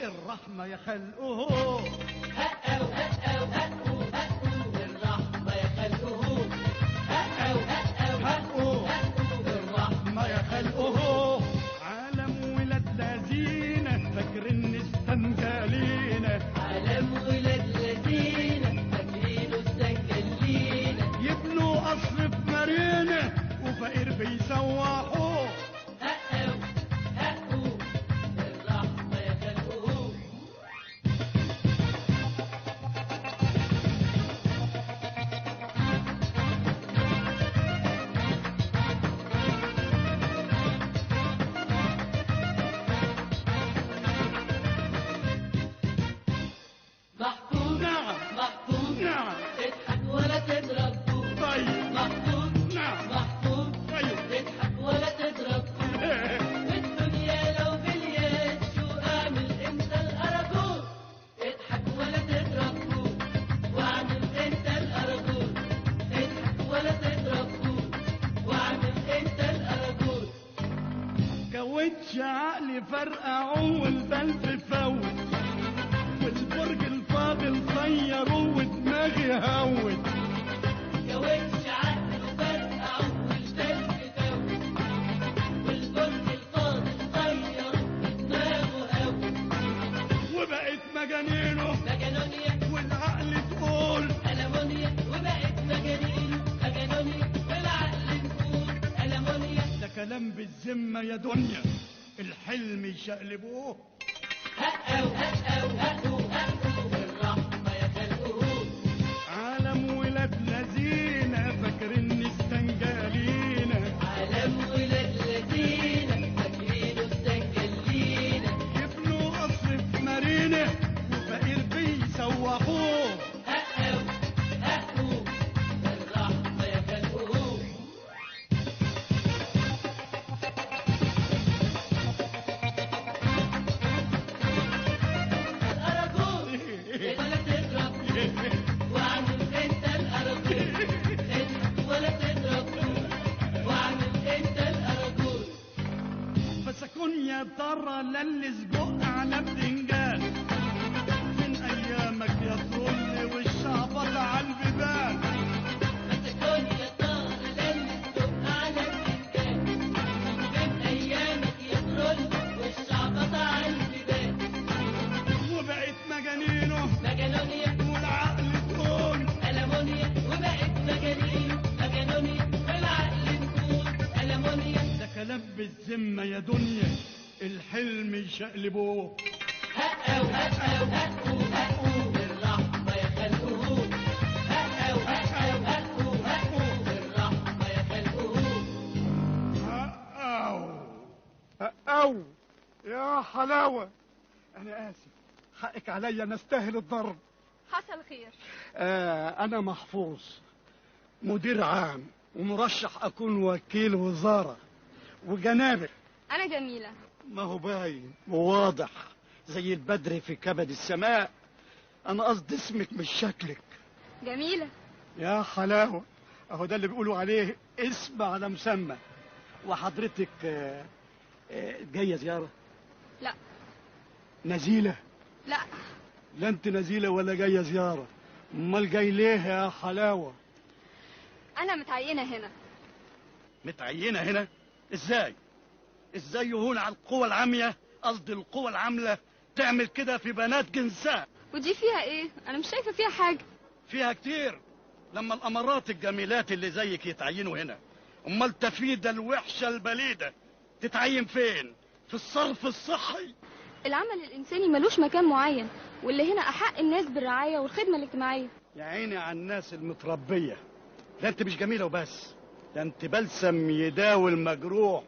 الرحمة يا خلقه. هقوا هقوا هقوا هقوا الرحمة يا خلقه. هقوا هقوا هقوا الرحمة يا خلقه. عالم ولاد لذينة فاكرين استنجالينا. عالم ولاد لذينة فاكرين استنجالينا. يبنوا قصر في مارينا وفقير بيسوحوه. هقوا هقوا الرحمة يا خلقه. محفوظ. نعم. محفوظ. نعم. اضحك ولا تضرب. طيب. محفوظ. نعم. محفوظ. طيب. اضحك ولا تضرب. والدنيا لو باليد شو اعمل انت الارجوز. اضحك ولا تضرب واعمل انت الارجوز. اضحك ولا تضرب واعمل انت الارجوز. كوتش عقلي فرقعه والبلف فوت، والبرج الفاضل طيروا ودماغي هوت. كوتش عقله فرقعه والبلف فوت، والبرج الفاضل طيروا ودماغه هوت. وبقت مجانينه مجانونيا والعقل تقول ألمونيا. وبقت مجانينه مجانونيا والعقل تقول ألمونيا. ده كلام بالذمة يا دنيا، الحلم يشقلبوه. هقوا هقوا هقوا هقوا الرحمة يا خلقه. عالم ولاد لذينة فاكرين استنجالينا. عالم ولاد لذينة فاكرين استنجالينا. يبنوا قصر في مارينا وفقير بيسوحوه. هقوا هقوا الرحمة يا خلقه. يا دنيا الحلم يشقلبوه. هقوا هقوا هقوا هقوا بالرحمة يا خلقوه. هقوا هقوا هقوا هقوا بالرحمة يا خلقوه. هقوا هقوا يا حلاوة. أنا آسف، حقك عليا، نستاهل الضرب. حصل خير. أنا محفوظ، مدير عام ومرشح أكون وكيل وزارة وجنابك. أنا جميلة. ما هو باين وواضح زي البدر في كبد السماء. أنا قصدي اسمك مش شكلك. جميلة يا حلاوة، أهو ده اللي بيقولوا عليه اسم على مسمى. وحضرتك جاية زيارة؟ لا. نزيلة؟ لا. لا انت نزيلة ولا جاية زيارة، امال جاي ليه يا حلاوة؟ أنا متعينة هنا. متعينة هنا؟ ازاي؟ ازاي يهون على القوى العامية، قصدي القوى العاملة، تعمل كده في بنات جنسها؟ ودي فيها ايه؟ أنا مش شايفة فيها حاجة. فيها كتير، لما الأمارات الجميلات اللي زيك يتعينوا هنا، امال تفيدة الوحشة البليدة تتعين فين؟ في الصرف الصحي؟ العمل الإنساني ملوش مكان معين، واللي هنا أحق الناس بالرعاية والخدمة الاجتماعية. يا عيني على الناس المتربية. ده أنت مش جميلة وبس، ده أنت بلسم يداوي المجروح،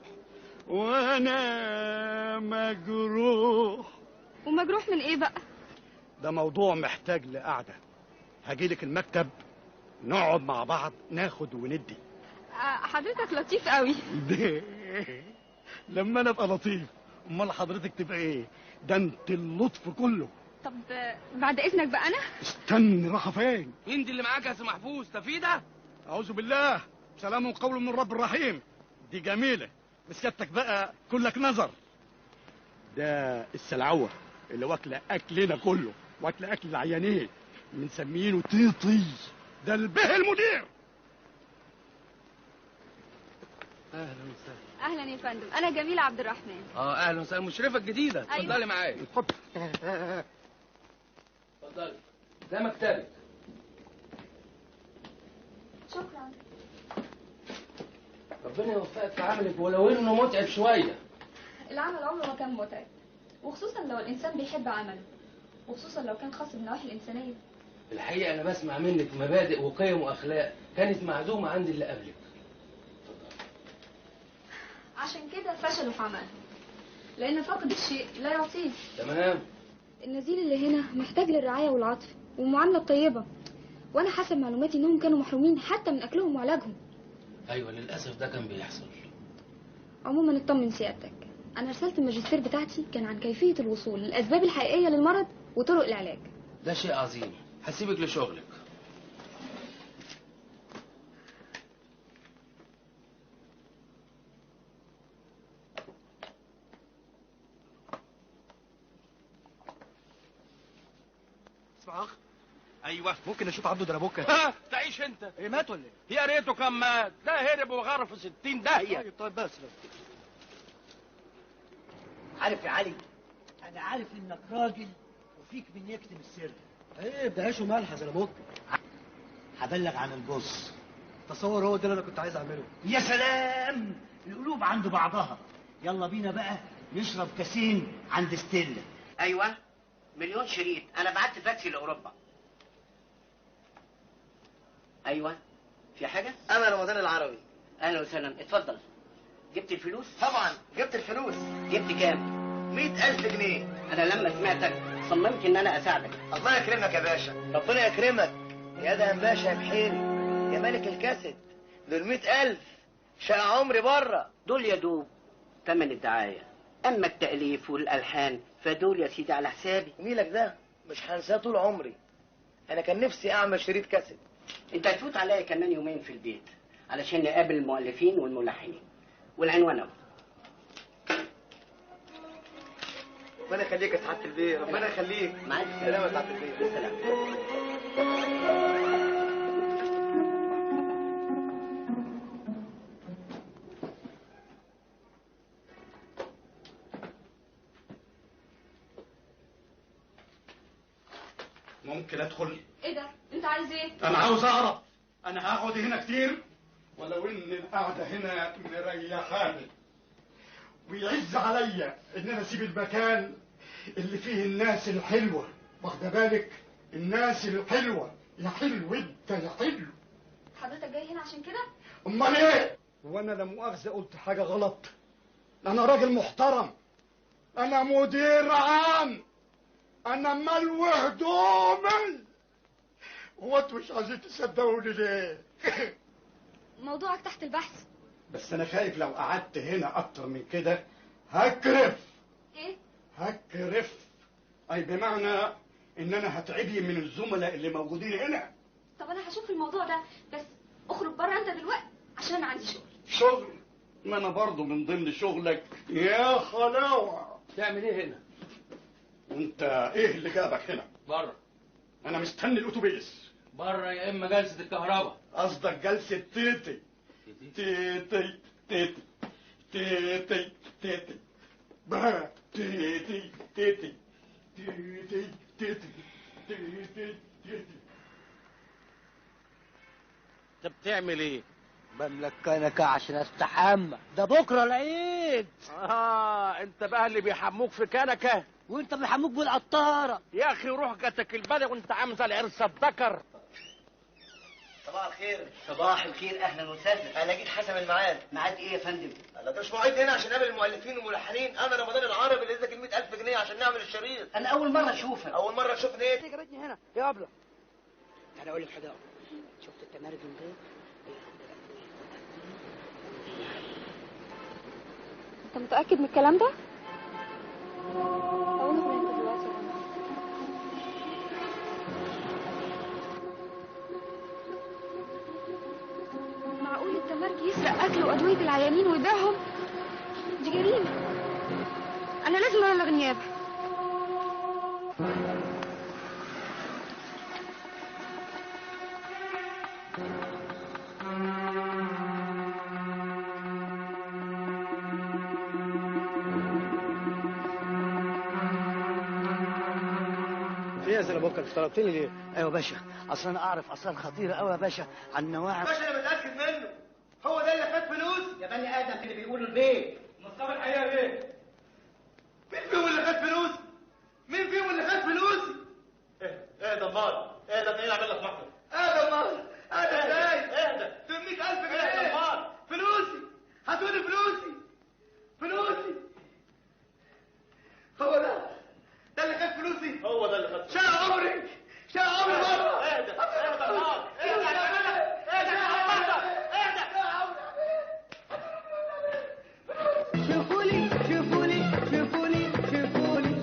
وأنا مجروح. ومجروح من إيه بقى؟ ده موضوع محتاج لقعدة. هجيلك المكتب نقعد مع بعض ناخد وندي. حضرتك لطيف قوي. لما أنا أبقى لطيف امال حضرتك تبقى ايه؟ ده انت اللطف كله. طب بعد اذنك بقى انا استني. راحة فين؟ مين دي اللي معاك يا سي محفوظ؟ تفيده؟ اعوذ بالله، سلام قول من رب الرحيم. دي جميلة، مسكتك بقى كلك نظر. ده السلعوه اللي واكله اكلنا كله، واكله اكل العيانين، بنسمينه طيطي. ده البه المدير. اهلا وسهلا. اهلا يا فندم، انا جميلة عبد الرحمن. اهلا وسهلا، المشرفة الجديدة. اتفضلي. أيوة. معايا. اتفضل. اتفضلي، ده مكتبك. شكرا. ربنا يوفقك في عملك، ولو انه متعب شوية. العمل عمره ما كان متعب، وخصوصا لو الانسان بيحب عمله، وخصوصا لو كان خاص بالنواحي الانسانية. الحقيقة انا بسمع منك مبادئ وقيم واخلاق كانت معدومة عند اللي قبلك. عشان كده فشلوا في عملهم، لأن فقد الشيء لا يعطيه. تمام. النزيل اللي هنا محتاج للرعاية والعطف والمعاملة الطيبة، وأنا حسب معلوماتي إنهم كانوا محرومين حتى من أكلهم وعلاجهم. أيوة للأسف ده كان بيحصل. عموما اطمن سيادتك، أنا رسالة الماجستير بتاعتي كان عن كيفية الوصول للأسباب الحقيقية للمرض وطرق العلاج. ده شيء عظيم، هسيبك لشغلك. ايوه، ممكن اشوف عبده دربوكه؟ تعيش انت. ايه مات ولا ايه؟ يا ريته كان مات، ده هرب وغرف في 60 داهية. طيب بس. عارف يا علي، انا عارف انك راجل وفيك من يكتم السر. ايه ده عيش وملح يا زلموكه. هبلغ عن البص. تصور هو ده اللي انا كنت عايز اعمله. يا سلام، القلوب عند بعضها. يلا بينا بقى نشرب كاسين عند ستيلا. ايوه، مليون شريط، انا بعت فاكسي لاوروبا. ايوه، في حاجة؟ انا رمضان العربي. اهلا وسهلا، اتفضل. جبت الفلوس؟ طبعا جبت الفلوس. جبت كام؟ 100,000 جنيه. انا لما سمعتك صممت ان انا اساعدك. الله يكرمك يا باشا، ربنا يكرمك يا دهن باشا يا بحيري يا ملك الكاسيت. دول 100,000 شقى عمري بره. دول يا دوب تمن الدعاية، اما التاليف والالحان فدول يا سيدي على حسابي. جميلك ده مش هنساه طول عمري. انا كان نفسي اعمل شريط كاسيت. انت هتفوت عليا كمان يومين في البيت علشان نقابل المؤلفين والملحنين، والعنوان اهو. ربنا يخليك يا سعادة البيه، ربنا يخليك. مع السلامة يا سعادة البيه. بالسلامة. ممكن ادخل؟ ايه ده؟ انت عايز ايه؟ انا عاوز اعرف، انا هقعد هنا كتير؟ ولو ان القعدة هنا مريحاني. ويعز عليا ان انا اسيب المكان اللي فيه الناس الحلوة، واخده بالك؟ الناس الحلوة. يا حلو انت يا حلو. حضرتك جاي هنا عشان كده؟ امال ايه؟ وانا لا مؤاخذة قلت حاجة غلط؟ انا راجل محترم، انا مدير عام، انا ملو هدومي. هو انتوا مش عايزين تصدقوني ليه؟ موضوعك تحت البحث. بس انا خايف لو قعدت هنا اكتر من كده هكرف. ايه؟ هكرف، اي بمعنى ان انا هتعدي من الزملاء اللي موجودين هنا. طب انا هشوف الموضوع ده، بس اخرج بره انت دلوقتي عشان انا عندي شغل. شغل؟ ما انا برضه من ضمن شغلك يا خلاوه. تعمل ايه هنا؟ وانت ايه اللي جابك هنا؟ بره. انا مستني الاتوبيس. بره يا اما جلسه الكهرباء. قصدك جلسه تيتي تيتي تيتي تيتي تيتي بقى تيتي تيتي تيتي تيتي تيتي تيتي. انت بتعمل ايه؟ بملك كنكه عشان استحمى، ده بكره العيد. انت بقى اللي بيحموك في كنكه، وانت بيحموك بالقطارة. يا اخي روح جاتك البلد وانت عامل زي العرس الذكر. صباح الخير. صباح الخير، اهلا وسهلا. انا جيت حسب الميعاد. ميعاد ايه يا فندم؟ انا ده مش مواعيد هنا عشان اقابل المؤلفين والملحنين. انا رمضان العربي اللي اداك ال 100000 جنيه عشان نعمل الشريط. انا اول مرة اشوفك. اول مرة تشوفني ايه؟ انت جابتني هنا يا ابله. تعالى اقول لك حاجة. شفت التمارج ده؟ انت متأكد من الكلام ده؟ اقول لك انت دلوقتي. معقول التمرجي يسرق اكل وادوية العيانين ويبيعهم؟ دي جريمة. انا لازم ابلغ النيابة. ايه يا سلام بكر، طلبتني ليه؟ ايوه يا باشا، اصل انا اعرف اسرار خطيرة قوي يا باشا عن النواعم. باشا انا متاكد منه، هو ده اللي خد فلوس. يا بني ادم اللي بيقولوا البيت نصاب الحقيقة بيه. مين فيهم اللي خد فلوس؟ مين فيهم اللي خد فلوس؟ ايه ايه ده امال؟ ايه ده مين عامل لك محضر؟ ايه ده امال؟ ايه ده ازاي؟ ايه ده؟ 800000 جنيه. امال فلوسي، هاتولي فلوسي، فلوسي. هو ده اللي خد فلوسي. هو ده اللي خد. شقى عمري، شقى عمري بره. اهدى اهدى امال، اهدى اهدى اهدى. شوفولي شوفولي شوفولي شوفولي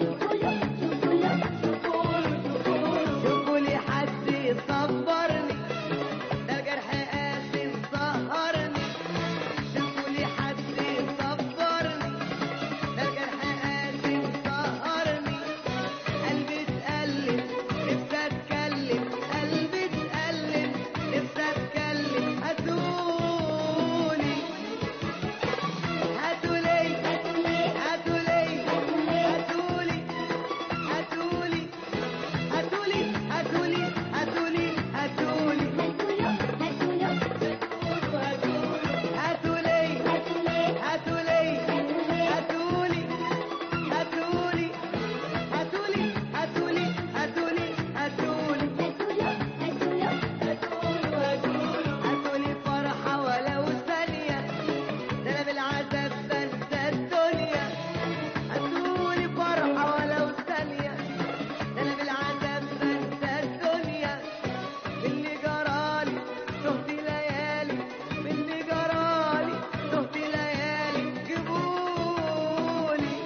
شوفولي حد يصبرني، ده جرح قاسي مسهرني. شوفولي حد يصبرني، ده جرح قاسي مسهرني. قلبي اتألم نفسي اتكلم، قلبي اتألم نفسي اتكلم. هاتولي هاتولي هاتولي هاتولي هاتولي هاتولي هاتولي هاتولي هاتولي هاتولي هاتولي هاتولي هاتولي هاتولي هاتولي هاتولي هاتولي هاتولي فرحة ولو ثانية، ده أنا بالعذاب بنسى الدنيا. هاتولي فرحة ولو ثانية، ده أنا بالعذاب بنسى الدنيا. باللي جرالي تهت ليالي، باللي جرالي تهت ليالي. جيبولي.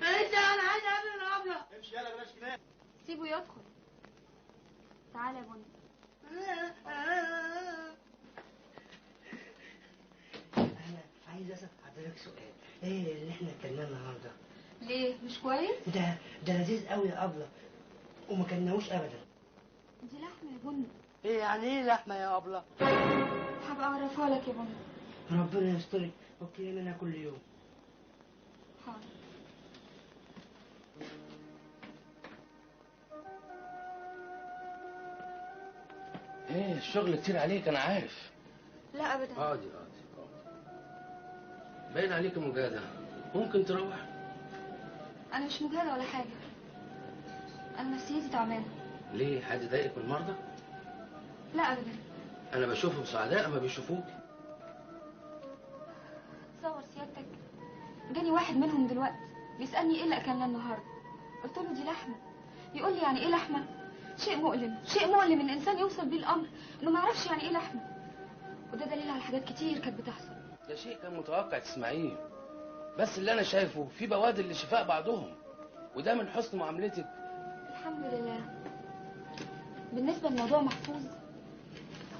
معلش انا عايز اقابل الابله. امشي يلا بلاش كلام. سيبه يدخل. تعالى يا بني. انا عايز اسال حضرتك سؤال، ايه اللي احنا اكلناه النهارده؟ ليه مش كويس؟ ده لذيذ قوي يا ابله، وما كلناهوش ابدا. دي لحمه يا بني. ايه يعني ايه لحمه يا ابله؟ هبقى اعرفها لك يا بني. ربنا يسترك، وكلنا منها كل يوم. حاضر. ايه الشغل كتير عليك انا عارف. لا ابدا. اقعدي اقعدي. باين عليك مجهده، ممكن تروح؟ انا مش مجهده ولا حاجة، انا نفسيتي تعبانة. ليه؟ حد ضايقك من المرضى؟ لا ابدا. انا بشوفهم سعداء ما بيشوفوك. تصور سيادتك جاني واحد منهم دلوقتي بيسالني ايه اللي اكلناه النهارده، قلت له دي لحمه، يقول لي يعني ايه لحمه؟ شيء مؤلم، شيء مؤلم ان الانسان يوصل بيه الامر انه ما يعرفش يعني ايه لحمه، وده دليل على حاجات كتير كانت بتحصل. ده شيء كان متوقع تسمعيه، بس اللي انا شايفه في بوادر لشفاء بعضهم، وده من حسن معاملتك. الحمد لله. بالنسبة لموضوع محفوظ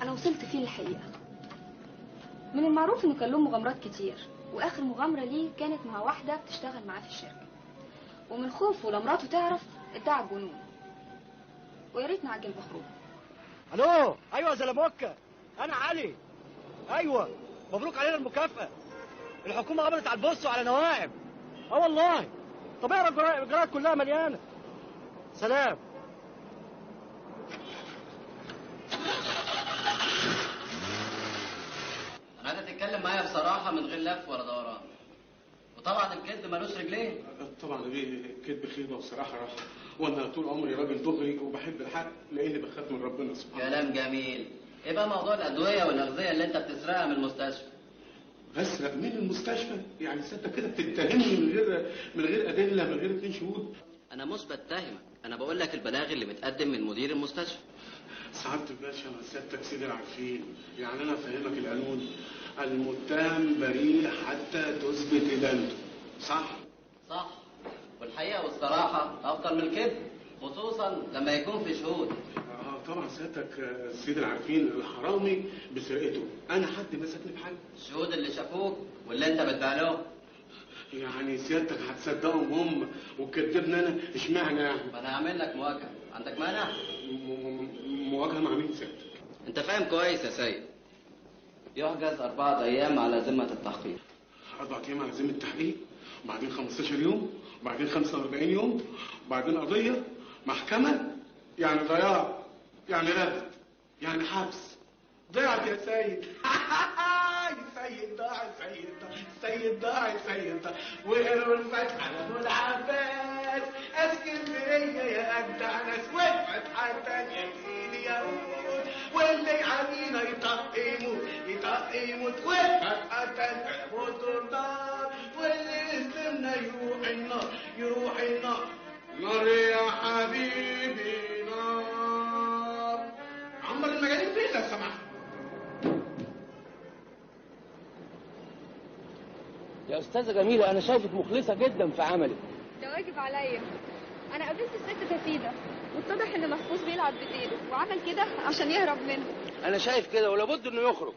انا وصلت فيه للحقيقة. من المعروف انه كان له مغامرات كتير، واخر مغامرة ليه كانت مع واحدة بتشتغل معاه في الشركة، ومن خوفه لمراته تعرف ادعى الجنون. ويا ريت نعجل بخروجه. الو، ايوه يا زلموكه، انا علي. ايوه، مبروك علينا المكافاة. الحكومة قبضت على البص وعلى نواعم. اه والله. طب اقرا الجرايد كلها مليانة. سلام. انا عايزك تتكلم معايا بصراحة من غير لف ولا دوران، وطبعا الكذب ملوش رجلين. طبعا يا بيه الكذب خيبه وصراحة راحة، وانا طول عمري راجل دغري وبحب الحق لاني بخاف من ربنا سبحانه. كلام جميل. ايه بقى موضوع الادوية والاغذيه اللي انت بتسرقها من المستشفى؟ بسرق من المستشفى؟ يعني سيادتك كده بتتهمني من غير ادلة، من غير 2 شهود؟ انا مش بتهمك، انا بقول لك البلاغ اللي متقدم من مدير المستشفى. سعادة الباشا، ما سيادتك سيدي العارفين، يعني انا افهمك القانون، المتهم بريء حتى تثبت ادانته، صح؟ صح، والحقيقة والصراحة افضل من الكذب، خصوصا لما يكون في شهود. طبعا سيادتك سيدي العارفين، الحرامي بسرقته، انا حد مسكني بحاجة؟ الشهود اللي شافوك واللي انت بتبيع لهم. يعني سيادتك هتصدقهم هم وتكذبني انا؟ اشمعنى يعني؟ ما انا هعمل لك مواجهة، عندك مانع؟ مواجهة مع مين سيادتك؟ انت فاهم كويس يا سيد. يحجز 4 ايام على ذمه التحقيق. 4 ايام على ذمه التحقيق، وبعدين 15 يوم، وبعدين 45 يوم، وبعدين قضية، محكمة، يعني ضياع، يعني رفض، يعني حبس. ضيعت يا سيد. يا سيد ضاع، يا سيد ضاع، سيد ضاع، يا سيد ضاع. وقروا الفتحة على ابو العباس، اسكندرية يا اجدع ناس، والفتحة التانية سيدي ياقوت، واللي يعادينا يطق يموت، يطق يموت، والفتحة التالتة يموت النار، واللي يسلمنا يروح النار، يروح النار. نار يا حبيبي نار. عمر المجانين فين لو سمحت؟ يا استاذه جميلة، انا شايفك مخلصة جدا في عملك. ده واجب عليا. انا قابلت الست تفيده واتضح ان محفوظ بيلعب بديله وعمل كده عشان يهرب منه. انا شايف كده ولابد انه يخرج.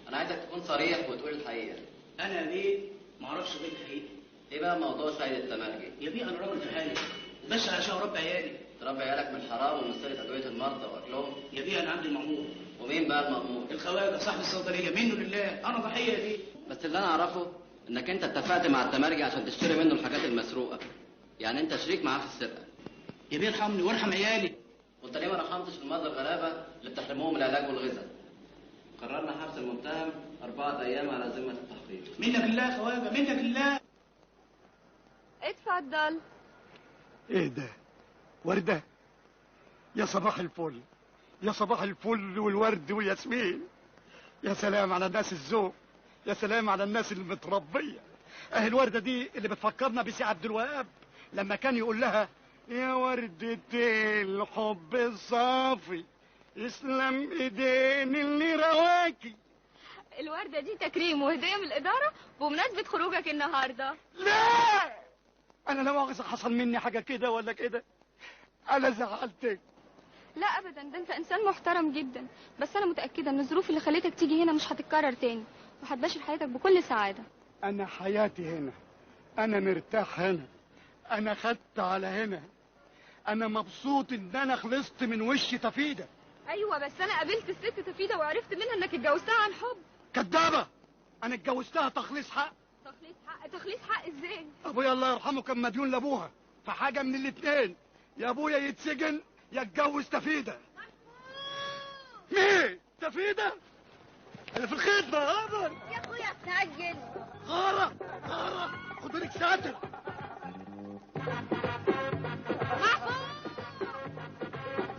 انا عايزك تكون صريح وتقول الحقيقة. انا ليه ما اعرفش غير الحقيقة. ايه بقى موضوع سيد التمرجي؟ يا بيه انا راجل في حالي وبس عشان اربي عيالي. تربي عيالك من الحرام ومن سرقه ادوية المرضى واكلهم؟ يا بيه انا عندي المأمور. ومين بقى المأمور؟ الخواجه صاحب الصيدلية، منه لله، انا ضحية يا بيه. بس اللي انا اعرفه انك انت اتفقت مع التمرجي عشان تشتري منه الحاجات المسروقه، يعني انت شريك معاه في السرقة. يا بيه ارحمني وارحم عيالي. وانت ليه ما رحمتش المرضى الغلابة اللي بتحرموهم العلاج والغذاء؟ قررنا حبس المتهم 4 ايام على ذمه التحقيق. منك لله يا خواجه، منك لله. اتفضل. ايه ده؟ ورده؟ يا صباح الفل، يا صباح الفل والورد والياسمين. يا سلام على الناس الذوق، يا سلام على الناس المتربيه. اهي الورده دي اللي بتفكرنا بسي عبد الوهاب لما كان يقول لها يا وردة الحب الصافي يسلم ايدين اللي رواكي. الوردة دي تكريم وهدية من الإدارة بمناسبة خروجك النهاردة. لا، أنا لا مؤاخذة حصل مني حاجة كده ولا كده، أنا زعلتك. لا أبدا، ده أنت إنسان محترم جدا، بس أنا متأكدة إن الظروف اللي خلتك تيجي هنا مش هتتكرر تاني، وهتباشر حياتك بكل سعادة. أنا حياتي هنا، أنا مرتاح هنا، أنا خدت على هنا، أنا مبسوط إن أنا خلصت من وش تفيدة. أيوة بس أنا قابلت الست تفيدة وعرفت منها إنك اتجوزتها عن حب. كدابة، أنا اتجوزتها تخليص حق. تخليص حق؟ تخليص حق إزاي؟ أبويا الله يرحمه كان مديون لأبوها، فحاجة من الاتنين، يا أبويا يتسجن يا اتجوز تفيدة. مين؟ تفيدة؟ انا في الخدمة يا قمر. يا اخويا استعجل. غارة غارة، خد لك ساتر. محفوظ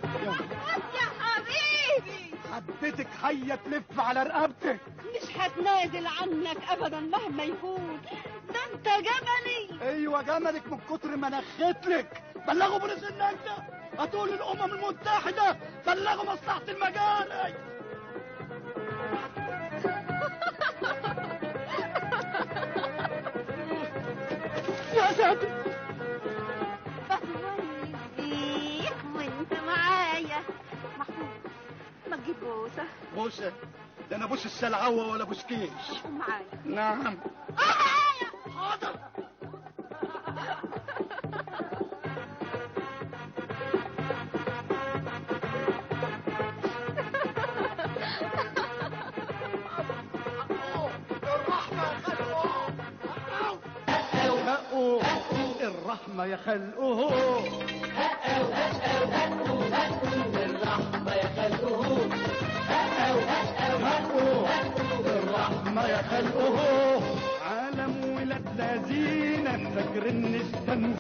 محفوظ يا حبيبي، حبيتك حية تلف على رقبتك. مش هتنازل عنك ابدا مهما يكون، ده انت جملي. ايوه جملك من كتر ما نختلك. بلغوا بوليس النجدة، هتقول للامم المتحدة، بلغوا مصلحة المجال. يا ساتر. بتونس بيك وانت معايا. محفوظ ما تجيب بوسه. بوسه؟ ده انا بوس السلعوه ولا بوس كيش. قوم معايا. نعم. قوم معايا. حاضر. الرحمة يا خلقه، هقوا هقوا هقوا هقوا الرحمة يا خلقه، هقوا هقوا هقوا هقوا الرحمة يا خلقه. عالم ولاد لذينة فاكرين نستنى.